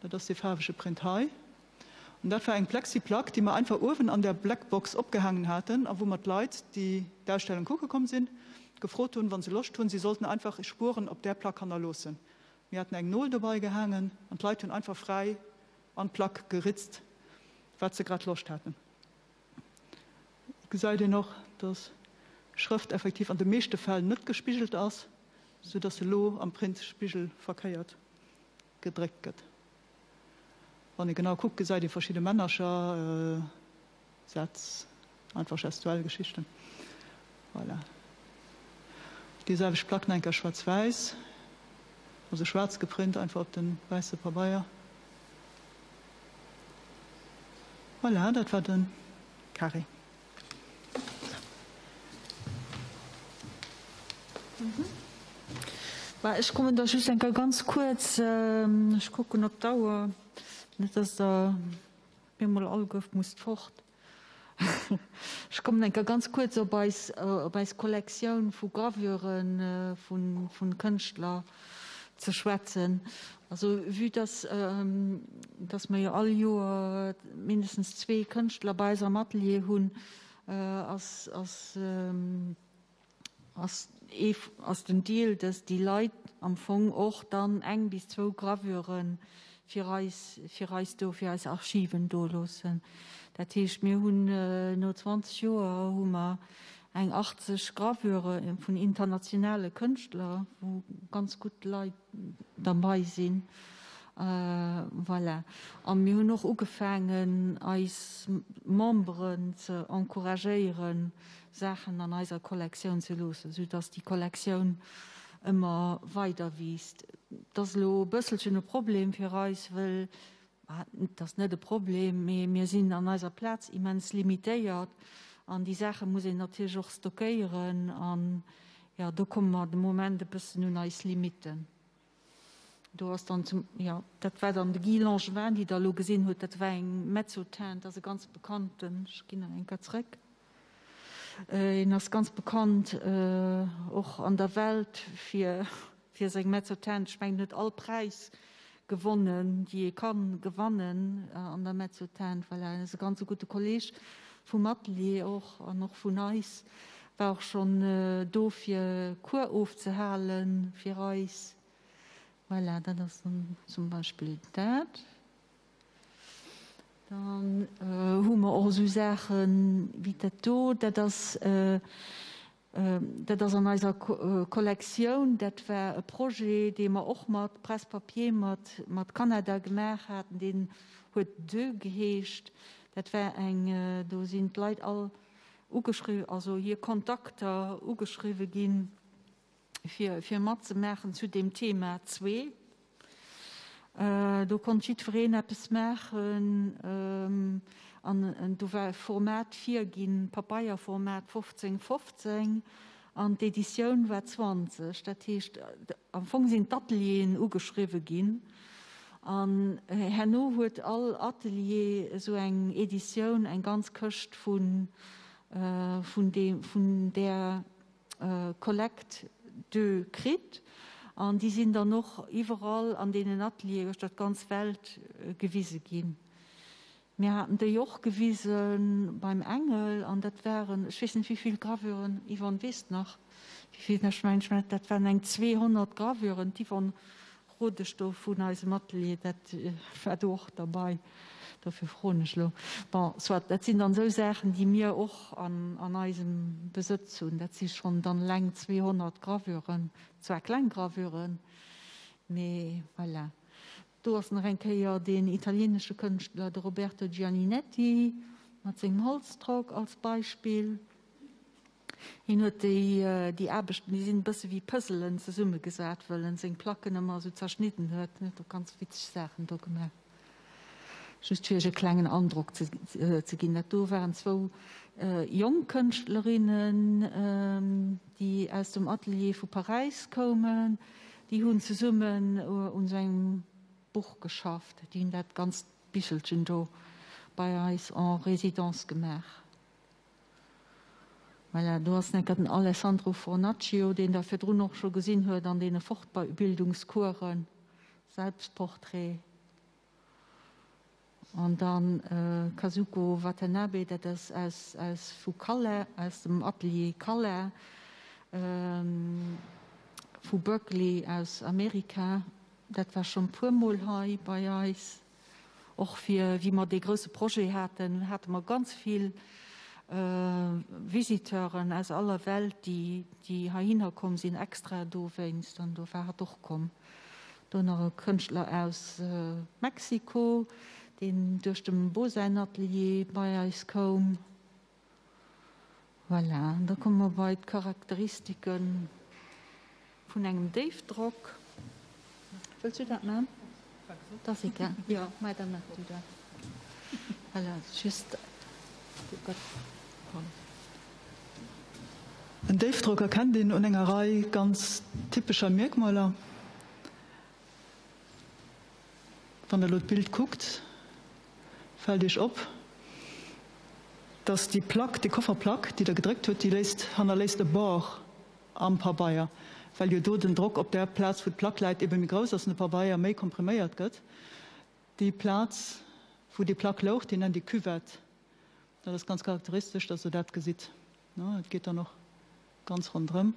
Dat ass dee faarwege Print hei. An dat war eng Plexiplack, déi mer einfach uewen an där Blackbox opgehaangen haten a wou mer d'Leit, déi d'Ausstellung kucke komm sinn, gefrot hunn, wa se Loscht hunn, si sollten einfach Spueren op där Plack hannerloossen. Mir haten eng Nol dobei gehaangen an d'Leit hunn einfach fräi an d'Plack geritzt, wat se grad Loscht haten. Et gesäit een och, dass d'Schrëft effektiv an de meeschte Fäll net gespigelt ass, sou dass se elo am Print spigelverkéiert gedréckt gëtt. Wann ee genau kuckt, gesäit ee verschidde Männercher, Sätz, einfach gestuell Geschichten. Voilà. Déi selwecht Plack nach eng Kéier schwaarz-wäiss, also schwaarz geprint, einfach op de wäisse Pabeier. Voilà, dat war de Carré. Bah, ech kommen da just eng Kéier ganz kuerz, ech kucken op d'Auer, net dass Der op eemol alleguer musst fort. Ech kommen eng Kéier ganz kuerz op eis, op eis Kollektioun vu Gravüren vu, vun Kënschtler ze schwätzen. Also vue dass, dass mer jo all Joer mindestens zwee Kënschtler bei eis am Atelier hunn, ass, ass. ass ee ass den Deal, dass déi Leit am Fong och dann eng bis zwou Gravure fir eis fir eis do fir eis Archiven do loossen. Dat heescht, mir hunn no 20 Joer hu mer eng 80 Gravure vun internationale Kënschtler, wou ganz gutt Leit derbei sinn. Voilà. A mir hunn och ugefaangen, eis Memberen ze encouragéieren, Saachen an eiser Kollektioun ze loossen, soudass déi Kollektioun ëmmer weider wiisst. Et ass elo e bësselchen e Problem fir eis, wëll, et ass net e Problem, mee mir sinn an eiser Plaz immens limitéiert an déi Saache muss een natierlech och stockéieren an, jo, do komme mer de Moment e bëssen un eis Limitten. Do ass dann zum, jo, dat war dann de Guy Langevin, déi Der elo gesinn hutt, dat war eng Mezzotint, ass e ganz bekannten, ech ginn nach eng Kéier zrëck, hien ass ganz bekannt och an der Welt fir, fir seng Mezzotint. Ech mengen, en huet all Präis gewonnen, déi ee ka gewannen an der Mezzotint. Voilà, en ass e ganz e gudde Kolleg vum Atelier och an och vun eis, war och schonn do fir Cours ofzehale fir eis. Voilà, dat ass dann zum Beispill dat. Dann hu mer och esou Saache wéi dat do. Dat ass, dat ass an eiser Kollektioun. Dat war e Projet, dee mer och mat Presse-papier mat, mat Kanada gemaach haten. Deen huet Deux geheescht. Dat war eng, do sinn d'Leit all ugeschriwwen, also hir Kontakter ugeschriwwe ginn. fir, fir matzemaachen zu deem Thema zwee. Do konnt jiddwereen eppes maachen an do war e Format virginn, Papeierformat 15, 15 an d'Editioun war 20. Dat heescht, am Fong sinn d'Atelieren ugeschriwwe ginn an herno huet all Atelier esou eng Editioun, eng ganz Këscht vun, vun deem, vun där Collecte de kritt an déi sinn dann och iwwerall an deenen Ateliere uechter d'ganz Welt gewise ginn. Mir haten déi och gewise beim Engel an dat waren, ech weess net wéi vill Gravuren, Yvonne, weess de nach wéi vill, ech mengen dat waren eng 200 Gravuren, d'Yvonne Rodesch do vun eisem Atelier, dat war do och derbei, dofir froen ech elo. Bon, soit, dat sinn dann esou Saachen, déi mir och an, an eisem Besëtz hunn. Dat si schonn dann eleng 200 Gravuren, zwar kleng Gravuren, mee voilà. Do ass nach eng Kéier deen italienesche Kënschtler, de Roberto Gianninetti, mat sengem Holzdrock als Beispill. Hien huet déi, déi Aarbechten, déi sinn e bësse wéi Puzzelen zesummegesat, wëll en seng Placken ëmmer esou zerschnidden huet. Hien huet do ganz witzeg Saachen do gemaach. Just fir iech e klengen Androck ze, ze ginn. Dat do waren zwou jonk Kënschtlerinnen, déi aus dem Atelier vu Paräis koumen. Déi hunn zesummen un esou engem Buch geschafft. Déi hunn dat ganzt Bichelchen do bei eis en résidence gemaach. Voilà, do ass enker den Alessandro Fornaccio, deen Der virdrun och scho gesinn huet an deene Fortbildungscoursen, Selbstporträt. An dann Kazuko Watanabe, dat ass aus, aus vu Kalla, aus dem Atelier Kalla vu Berkeley aus Amerika. Dat war schonn e puermol hei bei eis. Och fir, wéi mer dee grousse Projet haten, hate mer ganz vill Visiteuren aus aller Welt, déi, déi heihinner komm sinn, extra dowéinst. An do war hatt och komm. Do nach e Kënschtler aus Mexiko, deen duerch dem Bo säin Atelier bei eis koum. Voilà, an da komme mer bei d'Charakteristike vun engem Déifdrock. Wëlls du dat man? Dat ass egal. Jo, mä da maach du dat. Voilà, just. En Déifdrock erkennt een un enger Rei ganz typescher Mierkmoler. Wann der elo d'Bild kuckt, fält iech op, dass déi Plack, déi Kofferplack, déi der gedréckt hutt, déi léisst, hannerléisst e Bord am Pabeier, well jo do den Drock op där Plaz, wou d'Plack läit, ebe méi grouss ass an de Pabeier méi kompriméiert gëtt. Déi Plaz, wou déi Plack louch, déi nennt ee Cuvette. Dat ass ganz charakteristesch, dass der dat gesitt. Et geet dann och. Ganz ronderëm.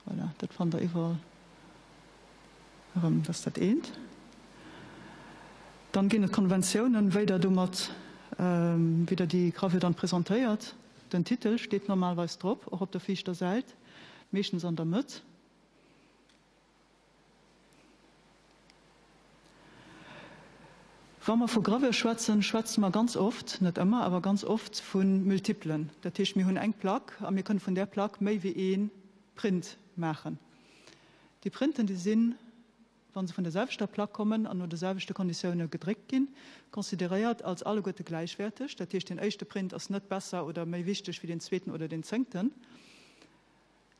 Voilà, dat fannt der iwwerall erëm. Dat ass dat eent. Dann ginn et Konventiounen, wéi der domat, wéi der déi Gravure dann presentéiert. Den Titel steet normalerweis drop, och op der viischter Säit, meeschtens an der Mëtt. Wa mer vu Gravure schwätzen, schwätze mer ganz oft, net ëmmer, awer ganz oft vu Multiplen. Dat heescht, mir hunn eng Plack a mir kënne vun där Plack méi wéi ee Print maachen. Déi Printen, déi sinn, wa se vun der selwechter Plack kommen an no de selwechte Konditioune gedréckt ginn, consideréiert als alleguerte gläichwäerteg. Dat heescht, deen éischte Print ass net besser oder méi wichteg wéi deen zweeten oder deen zéngten.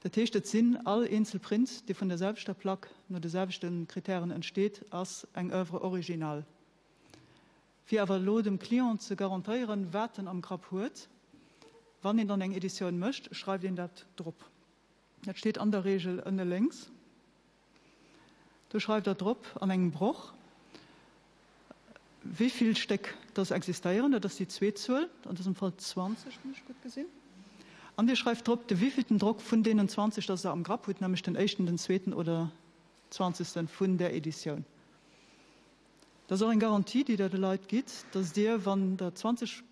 Dat heescht, et sinn all eenzel Print, dee vun der selwechter Plack no de selwechte Kritären entsteet, ass eng Oeuvre originale. Fir awer elo dem Client ze garantéieren, wat en am Grapp huet, wann een dann eng Editioun mécht, schreift een dat drop. Dat steet an der Regel ënne lénks. Do schreift Der drop an engem Broch, wéi vill Stéck dass existéieren. Dat ass déi zweet Zuel, an dësem Fall 20, wann ech gutt gesinn. An Dir schreift drop, de wéivillten Drock vun deenen 20 dass Der am Grapp hutt, nämlech den éischten, den zweeten oder zwanzegsten vun där Editioun. Dat ass och eng Garantie, déi Der de Leit gitt, dass Dir, wann Der 20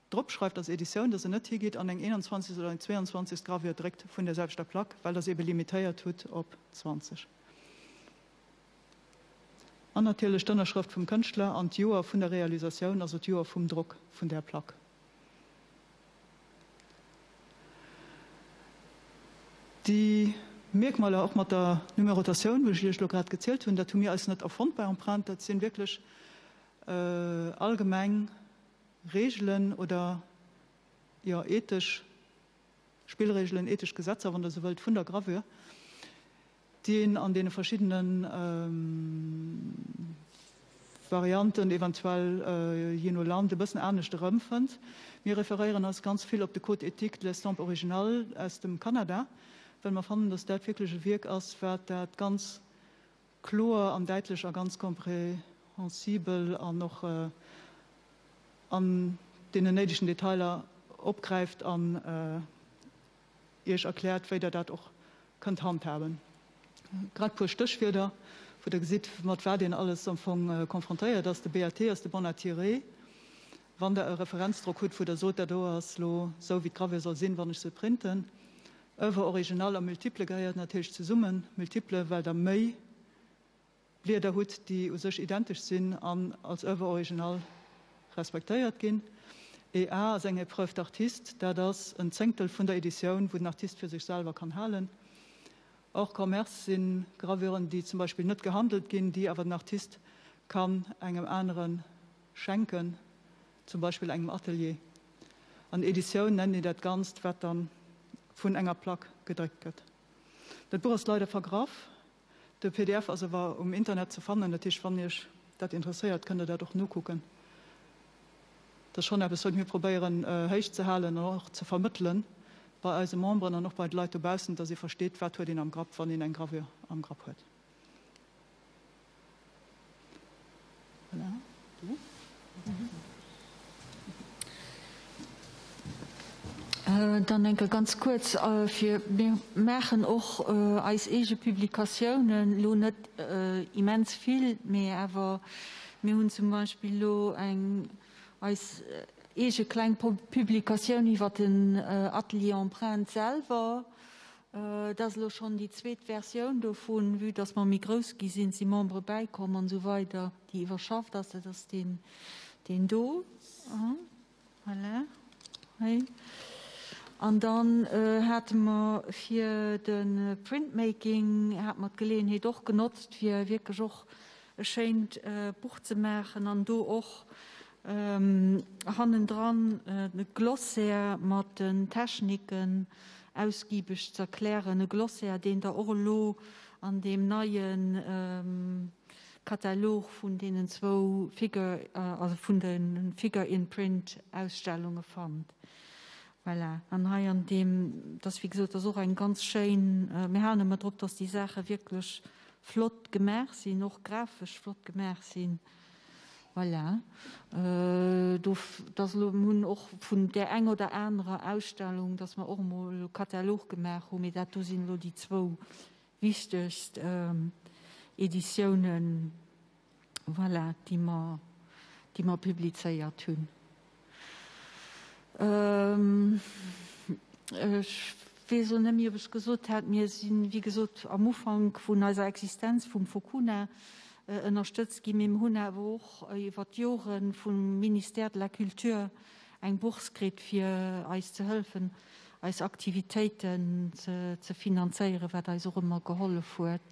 Drop schreift als Editioun, dass en net higeet an eng 21. Oder eng 22. Gravure dréckt vun der selwechter Plack, well Der se ebe limitéiert hutt op 20. An natierlech d'Ënnerschrëft vum Kënschtler an d'Joer vun der Realisatioun, also d'Joer vum Drock vun där Plack. Déi Mierkmaler, och mat der Numerotatioun, wou ech Iech elo grad gezielt hunn, dat hu mir eis net erfonnt bei Empreinte, dat si wierklech allgemeng Reegelen oder, jo, ethesch Spillreegelen, ethesch Gesetzer, wann Der esou wëllt, vun der Gravure, déi een an deene verschiddene Varianten, eventuell jee no Land e bëssen anescht erëmfënnt. Mir referéieren eis ganz vill op de Code éthique de l'estampe originale aus dem Kanada, well mer fannen, dass dat wierklech e Wierk ass, wat dat ganz kloer an däitlech a ganz comprehensibel an och an deenen néidegen Detailer opgräift an Iech erkläert, wéi Der dat och kënnt handhaben. Grad e puer Stéchwierder, wou Der gesitt, mat wat een alles am Fong confrontéiert ass. De BAT ass de Bon à tirer. Wann Der e Referenzdrock hutt, wou Der sot, dat do ass elo esou, wéi d'Gravure soll sinn, wann ech se printen. Oeuvre originale a multiple gehéiert natierlech zesummen. Multiple, well Der méi Blieder hutt, déi u sech identesch sinn an als Oeuvre originale respektéiert ginn. EA ass eng Épreuve d'artiste, dat ass en Zéngtel vun der Editioun, wou den Artist fir sech selwer kann halen. Hors commerce si Gravuren, déi zum Beispill net gehandelt ginn, déi awer den Artist kann engem anere schenken, zum Beispill engem Atelier. An Editioun nennt een dat Ganzt, wat dann vun enger Plack gedréckt gëtt. Dat Buch ass leider vergraff. De pdf ass awer um Internet ze fannen, dat heescht, wann Iech dat interesséiert, kënnt Der dat och nokucken. Dat ass schonn eppes, wat mir probéieren héich ze halen an och ze vermëttelen bei eise Memberen an och bei de Leit dobaussen, dass ee versteet, wat huet een am Grapp, wann een eng Gravure am Grapp huet. Voilà. Du? Dann enke ganz kuerz, fir mir maachen och eis eege Publikatiounen, elo net immens vill, mee awer mir hunn zum Beispill elo eng eis eege kleng Publikatioun iwwer den Atelier Empreinte selwer. Dat ass elo schonn déi zweet Versioun dovun, vue dass mer méi grouss gi sinn, si Membere bäikomm an esou weider, déi iwwerschafft ass. Dat ass deen, deen do. Voilà, hei. An dann hate mer fir de Printmaking, hate mer d'Geleeënheet och genotzt, fir wierklech och e schéint Buch ze maachen an do och hannendran e Glossaire mat den Techniken ausgiebeg ze erklären. E Glossaire, deen Der och elo an deem neie Katalog vun deenen zwou Figure, also vun de Figure in Print Ausstellunge fannt. Voilà. An hei an deem, dat ass wéi gesot, dat ass och eng ganz schéin, mir halen ëmmer drop, dass déi Saache wierklech flott gemaach sinn, och grafesch flott gemaach sinn. Voilà. Do, dass elo, mir hunn och vun där eng oder anerer Ausstellung, dass mer och emol e Katalog gemaach hunn, mee dat do sinn elo déi zwou wichtegst Editiounen, voilà, déi mer, déi mer publizéiert hunn. Ech weess elo net méi, ob ech gesot hat, mir sinn, wéi gesot, am Ufank vun eiser Existenz vum Focuna ënnerstëtzt ginn, mee mir hunn awer och iwwer d'Jore vum Ministère de la Culture eng Bourse kritt, fir eis ze hëllefen, eis Aktivitéiten ze finanzéieren, wat eis och ëmmer gehollef huet.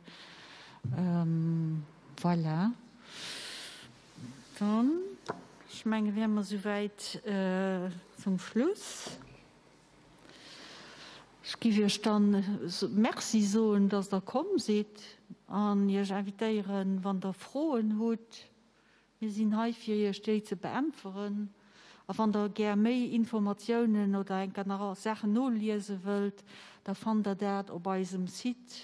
Voilà. Dann, ech menge wäre mer souwäit zum Schluss. Ech giff Iech dann Merci soen, dass Der komm sidd an Iech invitéieren, wann Der Froen hutt, mir sinn hei fir Iech déi ze beäntweren. A wann Der gär méi Informatiounen oder enker nach Saachen noliese wëllt, da fannt Der dat op eisem Site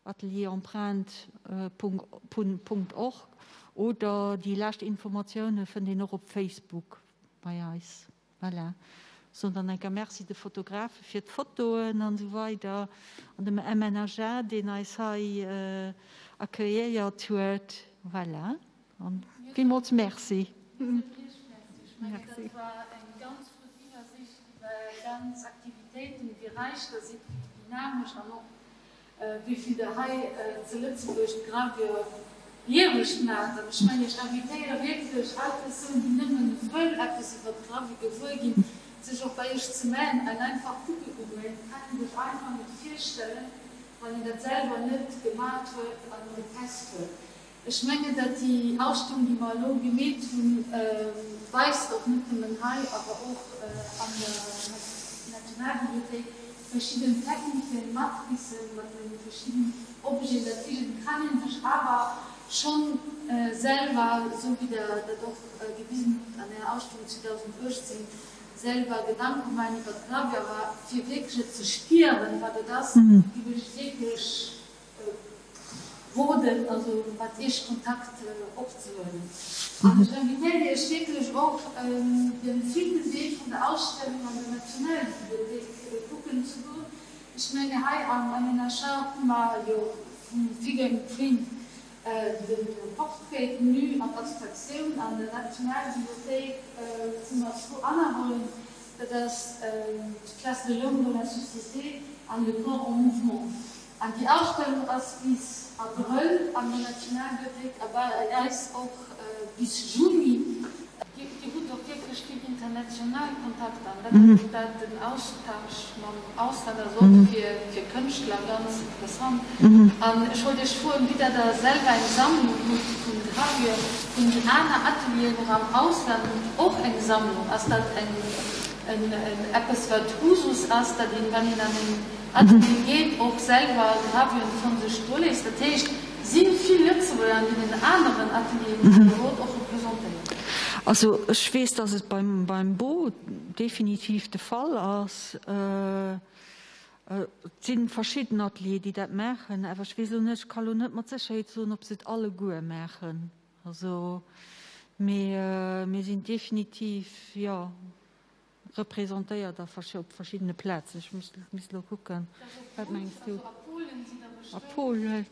atelierempreinte.org oder déi lescht Informatioune fënnt een och op Facebook bei eis. Voilà. Soen dann enker Merci de Fotografe fir d'Fotoen an esou weider an dem MNHA, deen eis hei accueilléiert huet. Voilà. An villmools Merci. Merci. Dat war eng ganz flott Iwwersicht iwwer ganz Aktivitéiten, wéi räich der sidd, wéi dynamesch an och wéi vill der hei zu Lëtzebuerg d'Gravure lieweg maacht. An ech mengen, ech invitéiere wierklech all Persoun, déi nëmmen wëll eppes iwwer d'Gravure gewuer ginn, sech och bei iech ze mellen an einfach kucke goen, well et kann ee sech einfach net virstellen, wann een dat selwer net gemat huet an getest huet. Ech mengen, datt déi Ausstellung, déi mer elo gemeet hunn, weist och net nëmmen hei, awer och an der Nationalbibliothéik verschidden Techniken, Matricen mat de verschidden Objeten. Dat heescht, et kann ee sech awer schonn selwer, esou wéi Der dat och gewisen hutt an Ärer Ausstellung 2018, selwer Gedanke maachen iwwer d'Gravure. Awer fir wierklech et ze spieren, wat et ass, géif ech wierklech Roden, also mat Iech Kontakt opzehuelen. An ech invitéiere Iech wierklech och, den zweeten Deel vun der Ausstellung an der Nationalbibliothéik kucken ze goen. Ech menge hei am MNHA hu mer jo vum Figure in Print de Portrait nu an d'Abstraktioun. An der Nationalbibliothéik hu mer zwou aner Rollen, dat ass d'Place de l'homme dans la société an Le corps en mouvement. An déi Ausstellung ass bis Abrëll an der Nationalbibliothéik a bei eis och bis Juni. Dir hutt och wierklech vill international Kontakter an dat ass och dat, den Austausch mam Ausland ass och fir Kënschtler ganz interessant. An ech wollt Iech froen, wéi der da selwer eng Sammlung hutt vun Gravure, hunn aner Atelieren och am Ausland och eng Sammlung? Ass dat eng eppes wat Usus ass, datt een, wann een an en Atelier geet, och selwer Gravuren von sech do léisst? Dat heescht, si vill Lëtzebuerger an deenen aneren Atelieren, déi Der hutt, och representéiert? Also ech weess, datt et beim beim Bo definitiv de Fall ass. Et si verschidden Atelieren, déi dat maachen, awer ech weess elo net, ech ka elo net mat Sécherheet soen, ob se et alleguer maachen. Also, mee mir sinn definitiv, jo, representéiert a op verschiddene Plazen. Ech misst elo kucken. Wat mengs du? A Polen.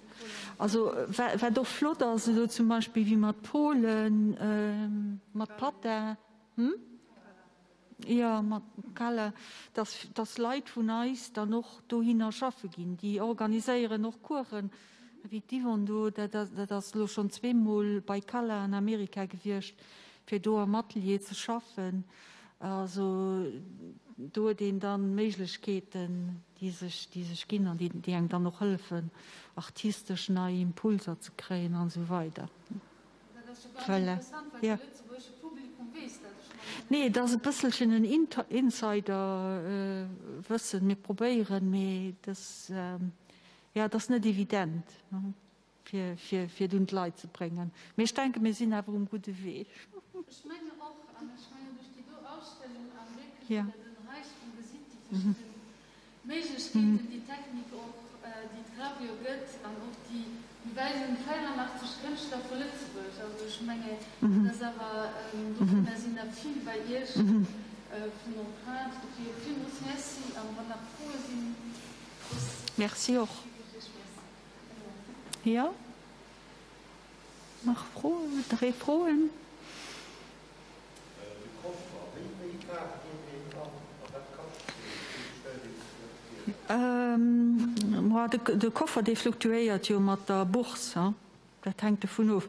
Also wat och flott ass elo zum Beispill wéi mat Polen, mat Pata, hm? Jo, mat Kala, dass, dass Leit vun eis dann och dohinner schaffe ginn. Déi organiséieren och Coursen, wéi d'Yvonne do, dat, dat ass elo schonn zweemol bei Kala an Amerika gewiescht, fir do am Atelier ze schaffen. Also do huet een dann Méiglechkeeten, déi sech, déi sech ginn an déi, déi engem dann och hëllefen, artistesch nei Impulser ze kréien an esou weider. Voilà. Ja. Nee, et ass e bësselchen en Insider-Wëssen. Mir probéieren, mee dat, ja, et ass net evident, fir, fir, fir et un d'Leit ze bréngen. Mee ech denken, mir sinn awer um gudde Wee. Ech mengen och, an ech mengen duerch déi do Ausstellung a wierklech wou Der den Räichtum gesitt, déi verschidden Méiglechkeeten, déi d'Technik och, déi d'Gravure gëtt an och déi. Mir weisen 84 Kënschtler vu Lëtzebuerg. Also ech mengen, dat ass awer, dovunner sinn der vill bei Iech vun Empreinte. Dofir villmools Merci an wann nach Froe sinn, soss. Merci och. Jo, nach Froen, dréi Froen? De Koffer, wéi wéi kaaft een deen an a wat kascht deen? Wéi stellt een sech dat vir? Moi, de Koffer dee fluktuéiert jo mat der Bourse, hein, dat hänkt dovun of.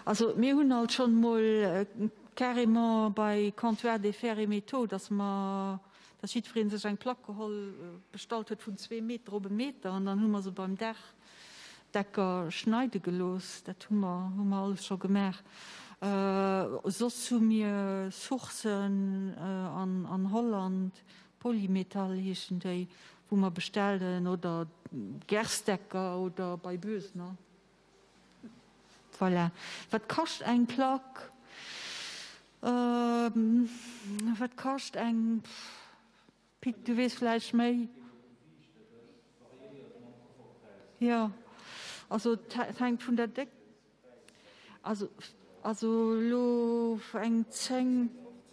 Also mir hunn alt schonn emol carrément bei Comptoir des Fers et Métaux, datt mer, datt jiddweree sech eng Plack geholl, bestallt huet vun zwee Meter op e Meter an dann hu mer se beim Daach Decker schneide gelooss, dat hu mer, hu mer alles scho gemaach. Soss hu mir Sourcen an, an Holland, Polymetall heeschen déi, wou mer bestellen, oder Gerstecker oder bei Bösner. Voilà. Wat kascht eng Plack? Wat kascht eng, Pit, du weess vläicht méi? Jo, also et hänkt vun der Déckt, also also elo eng 10,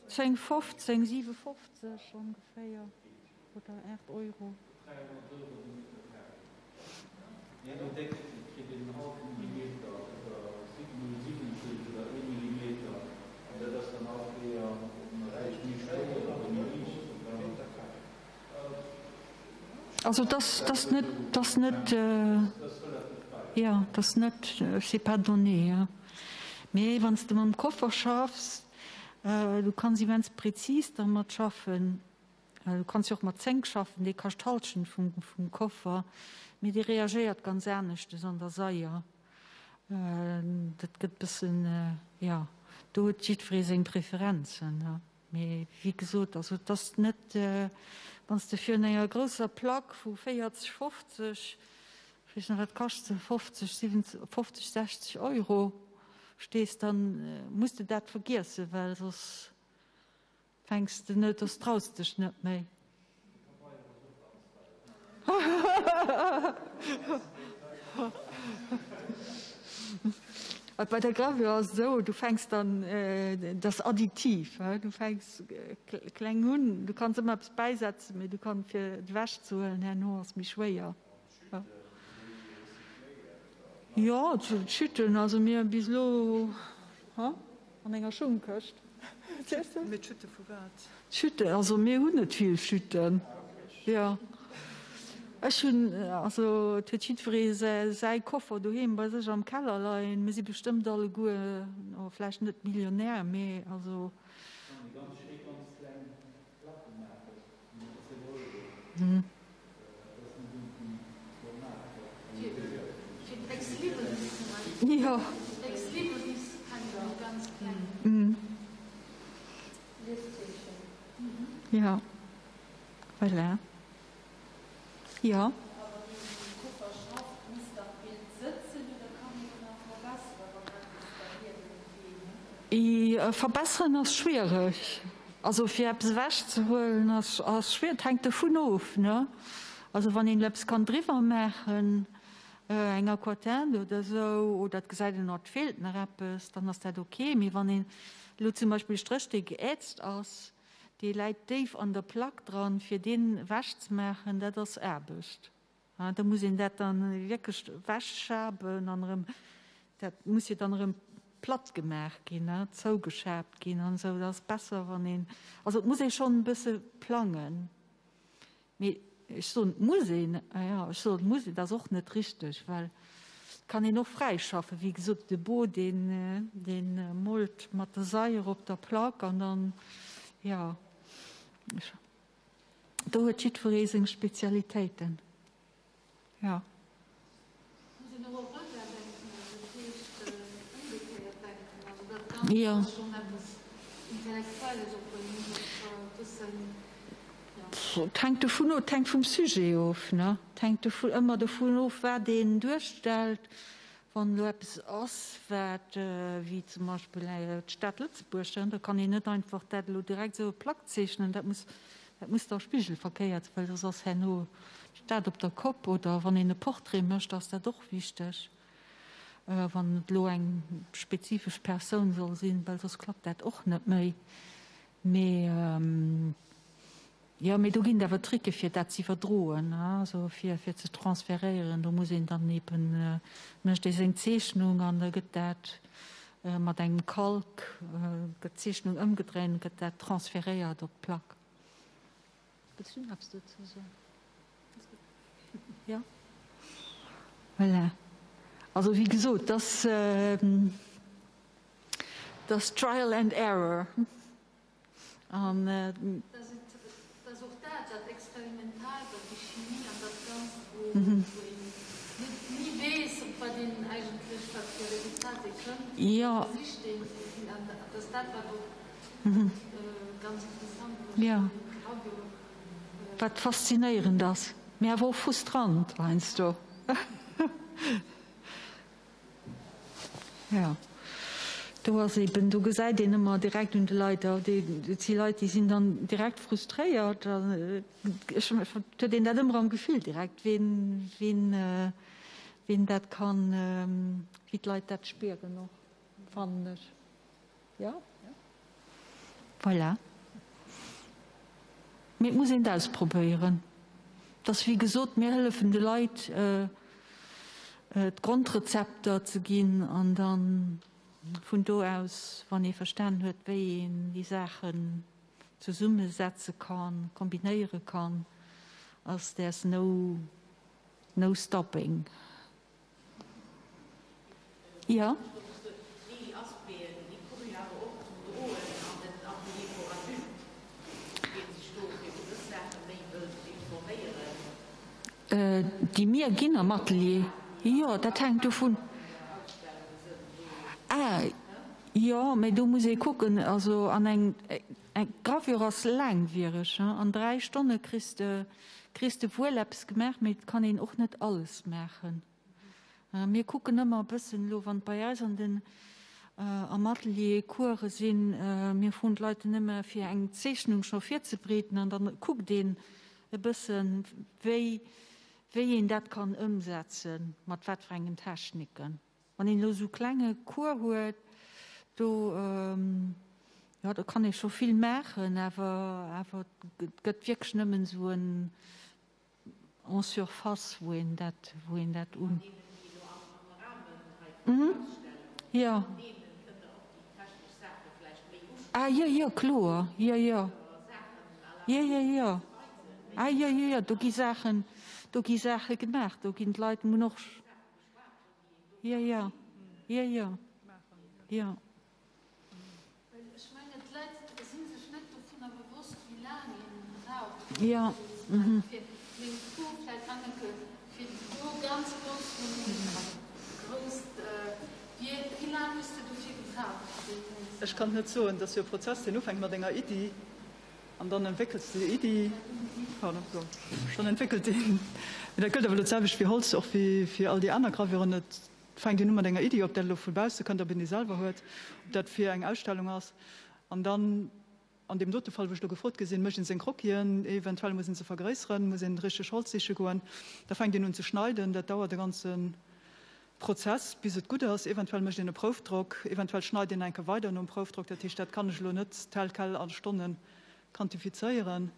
10, 15, 57 ongeféier oder 8 Euro. Also dass dass net dass net jo dass net c'est pas donné jo. Mee wann s de mam Koffer schaffs, du kanns immens prezis dermat schaffen. Du kanns jo och mat Zénk schaffen, dee kascht d'Hallschent vum vum Koffer, mee dee reagéiert ganz aneschtes an der Saier. Dat gëtt bëssen jo do huet jiddweree seng Preferenzen. Mee wéi gesot, also et ass net, wann s de virun enger grousser Plack vu 40, 50, ech weess net, wat kascht se, 50, 70, 50, 60 Euro stees, da muss de dat vergiessen, well soss fänks de net, soss traus de dech net méi. Bei der Gravure ass et esou, du fänks dann, dat ass additiv, du fänks kleng un, du kanns ëmmer eppes bäisetzen, mee du kann fir et ewech ze huelen herno ass méi schwéier. Jo, d'Schütten, also mir bis elo an enger Schungkëscht. Mee d'Schütte vu wat? D'Schütten, also mir hunn net vill Schütten, jo. Ech hunn, also et huet jiddweree säi Koffer doheem bei sech am Keller leien. Mir si bestëmmt alleguer, oh vläicht net Millionär, mee also. Jo. Jo. Voilà. Jo. Verbesseren ass schwiereg. Also fir eppes ewech ze huelen ass schwiereg. Et hänkt dovun of, ne? Also wann een eppes kann driwwer maachen, eng Aquatinte oder esou, oder et gesäit een, oh et feelt nach eppes, dann ass dat ok. Mee wann een elo zum Beispill e Stréch dee geätzt ass, dee läit déif an der Plack dran, fir deen ewech ze maachen, dat ass Aarbecht. Da muss een dat dann wierklech ewechschaben an erëm, dat muss jo dann erëm platt gemaach ginn, zougeschaabt ginn an esou. Dat ass besser, wann een, also et muss ee schonn e bësse plangen. Mee ech soen, et muss een, jo, ech soen, et muss een, dat ass och net richteg, well et kann een och fräi schaffen. Wéi gesot, de Bo, deen, deen moolt mat der Saier op der Plack an dann, jo, do huet jiddweree seng Spezialitéiten, jo. Muss een och Europa denken, also dat heescht ëmgekéiert denken, also dat Ganzt ass schonn eppes Intellektuelles, obwuel een muss och e bëssen, jo. Et hänkt dovun of, et hänkt vum Sujet of, ne? Et hänkt dovu, ëmmer dovun of, wat een duerstellt. Wann elo eppes ass, wat, wéi zum Beispill d'Stad Lëtzebuerg, da kann een net einfach dat elo direkt esou op d'Plack zeechnen, dat muss Dat muss da spigelverkéiert, well soss ass herno d'Stad op der Kopp. Oder wann een e Portrait mécht, ass dat och wichteg. Wann et elo eng spezifesch Persoun soll sinn, well soss klappt dat och net méi. Mee jo, mee do ginn et awer Tricke fir dat ze iwwerdroen, also fir fir ze transferéieren. Do muss een dann eben, mécht ee seng Zeechnung an da gëtt dat mat engem Kalk, gëtt d'Zeechnung ëmgedréint, gëtt dat transferéiert op d'Plack. Wëlls du nach eppes dozou soen? Jo. Voilà. Also wéi gesot, dass dass trial and error. An. Dass och dat, dat Experimentaalt an déi Chimie an dat Ganzt, wou een net ni weess, op wat een eigentlech, wat fir e Resultat ee kënnt, versicht een, an dass dat, wat och ganz interessant mécht, de Gravure. Wat faszinéierend ass, mee awer och frustrant heiansdo. Jo, do ass eben, do gesäit een ëmmer direkt un de Leit, et si Leit, déi sinn dann direkt frustréiert. Ech, et huet een dat ëmmer am Gefill direkt, ween, ween, ween dat kann, wéi d'Leit dat spieren och, fannen ech. Jo, voilà. Mee et muss een et ausprobéieren. Et ass wéi gesot, mir hëllefen de Leit d'Grondrezepter ze ginn an da vun do aus, wann ee verstanen huet, wéi een déi Saachen zesummesetze kann, kombinéiere kann, ass there's no no stopping. Jo. Déi mir ginn am Atelier? Jo, dat hänkt dovun. Ah, jo, mä do muss ee kucken, also an eng, eng Gravure ass laangwiereg, hein. An 3 Stonne kriss de, kriss de wuel eppes gemaach, mee et kann een och net alles maachen. Mir kucken ëmmer e bëssen elo, wann bei eis an den, am Atelier Course sinn, mir froen d'Leit dann ëmmer fir eng Zeechnung scho virzebereeden an dann kuckt een e bëssen, wéi, wéi een dat kann ëmsetzen, mat wat fir engen Techniken. Wann een elo esou klenge Cours huet, do, jo, do kann ee scho vill maachen, awer, awer et gëtt wierklech nëmmen esou en en surface, wou een dat, wou een dat un. Jo. Ah jo, jo, kloer, jo, jo. Jo, jo, jo. Ah jo, jo, jo, do gi Saachen, do gi Saache gemaach, do ginn d'Leit mun och. Jo, jo, jo, jo, jo. Well ech mengen, d'Leit si sech net dovunner bewosst, wéi laang ee brauch, fir Jo, eppes ze maachen. Fir meng Fro vläicht, Anneke, fir do ganz grouss, grousst Wierk, wéi laang hues de dofir gebraucht, fir deen Numm ze Ech kann et net soen. Dat ass jo e Prozess, deen ufänkt mat enger Iddi an dann entwéckels de déi Iddi, pardon, dann entwéckelt een, mee dat gëllt awer elo d'selwecht fir Holz, och wéi fir all déi aner Gravuren, et fänkt een u mat enger Iddi, ob dat elo vu bausse kënnt, ob een déi selwer huet, ob dat fir eng Ausstellung ass. An dann, an deem dote Fall, wou ech elo gefrot gi sinn, mécht een seng Croquisen, eventuell muss een se vergréisseren, muss een richteg Holz siche goen, da fänkt een un ze schneiden, dat dauert e ganze Prozess, bis et gutt ass. Eventuell mécht een e Proufdrock, eventuell schneit een enke weider nom Proufdrock. Dat heescht, dat kann ech elo net tel quel a Stonne quantifizéieren.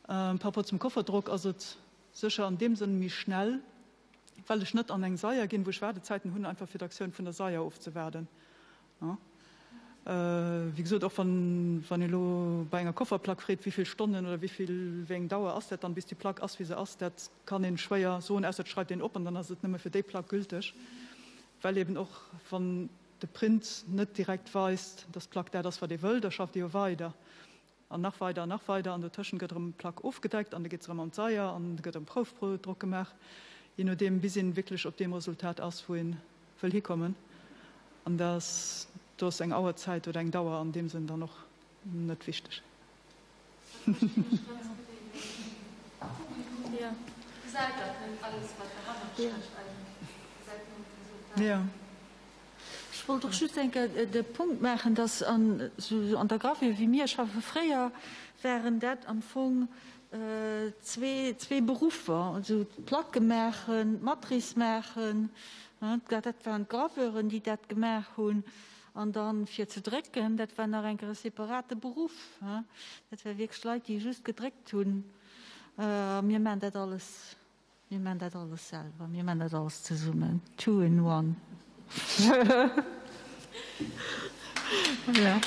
Par rapport zum Kofferdrock ass et sécher an deem Sënn méi schnell, well ech net an eng Saier ginn, wou ech Waardezäiten hunn, einfach fir d'Aktioun vun der Saier ofzewaarden. Wéi gesot, och wann wann ee elo bei enger Kofferplack freet, wéi vill Stonnen oder wéi vill, wéi eng Dauer ass dat dann, bis déi Plack ass, wéi se ass, dat kann ee schwéier soen, ausser et schreift een op an dann ass et nëmme fir déi Plack gülteg, well eben och wann de Print net direkt weist, dass d'Plack dat ass, wat ee wëll, da schafft ee jo weider. An nach weider an nach weider an dotëschent gëtt erëm d'Plack ofgedeckt an da geet se erëm an d'Saier an da gëtt erëm Proufdrock gemaach, je nodeem, bis een wierklech op deem Resultat ass, wou een wëll hikommen. An da ass, do ass eng Auerzäit oder eng Dauer an deem Sënn dann och net wichteg. Dat verstinn ech ganz gutt, een Publikum gesäit dat net alles, wat derhannert stécht eigentlech, gesäit nëmmen d'Resultat. Ech wollt och just eng Kéier de Punkt maachen, dass an der Gravure, wéi mir schaffen, fréier waren dat am Fong zwee Beruffer, also d'Placke maachen, d'Matrice maachen. Dat waren d'Graveuren, déi dat gemaach hunn. An dann fir ze drécken, dat war nach eng Kéier e separate Beruff. Dat war wierklech Leit, déi just gedréckt hunn. A mir maachen dat alles, mir maachen dat alles selwer, mir maachen dat alles zesummen, two in one. Ja.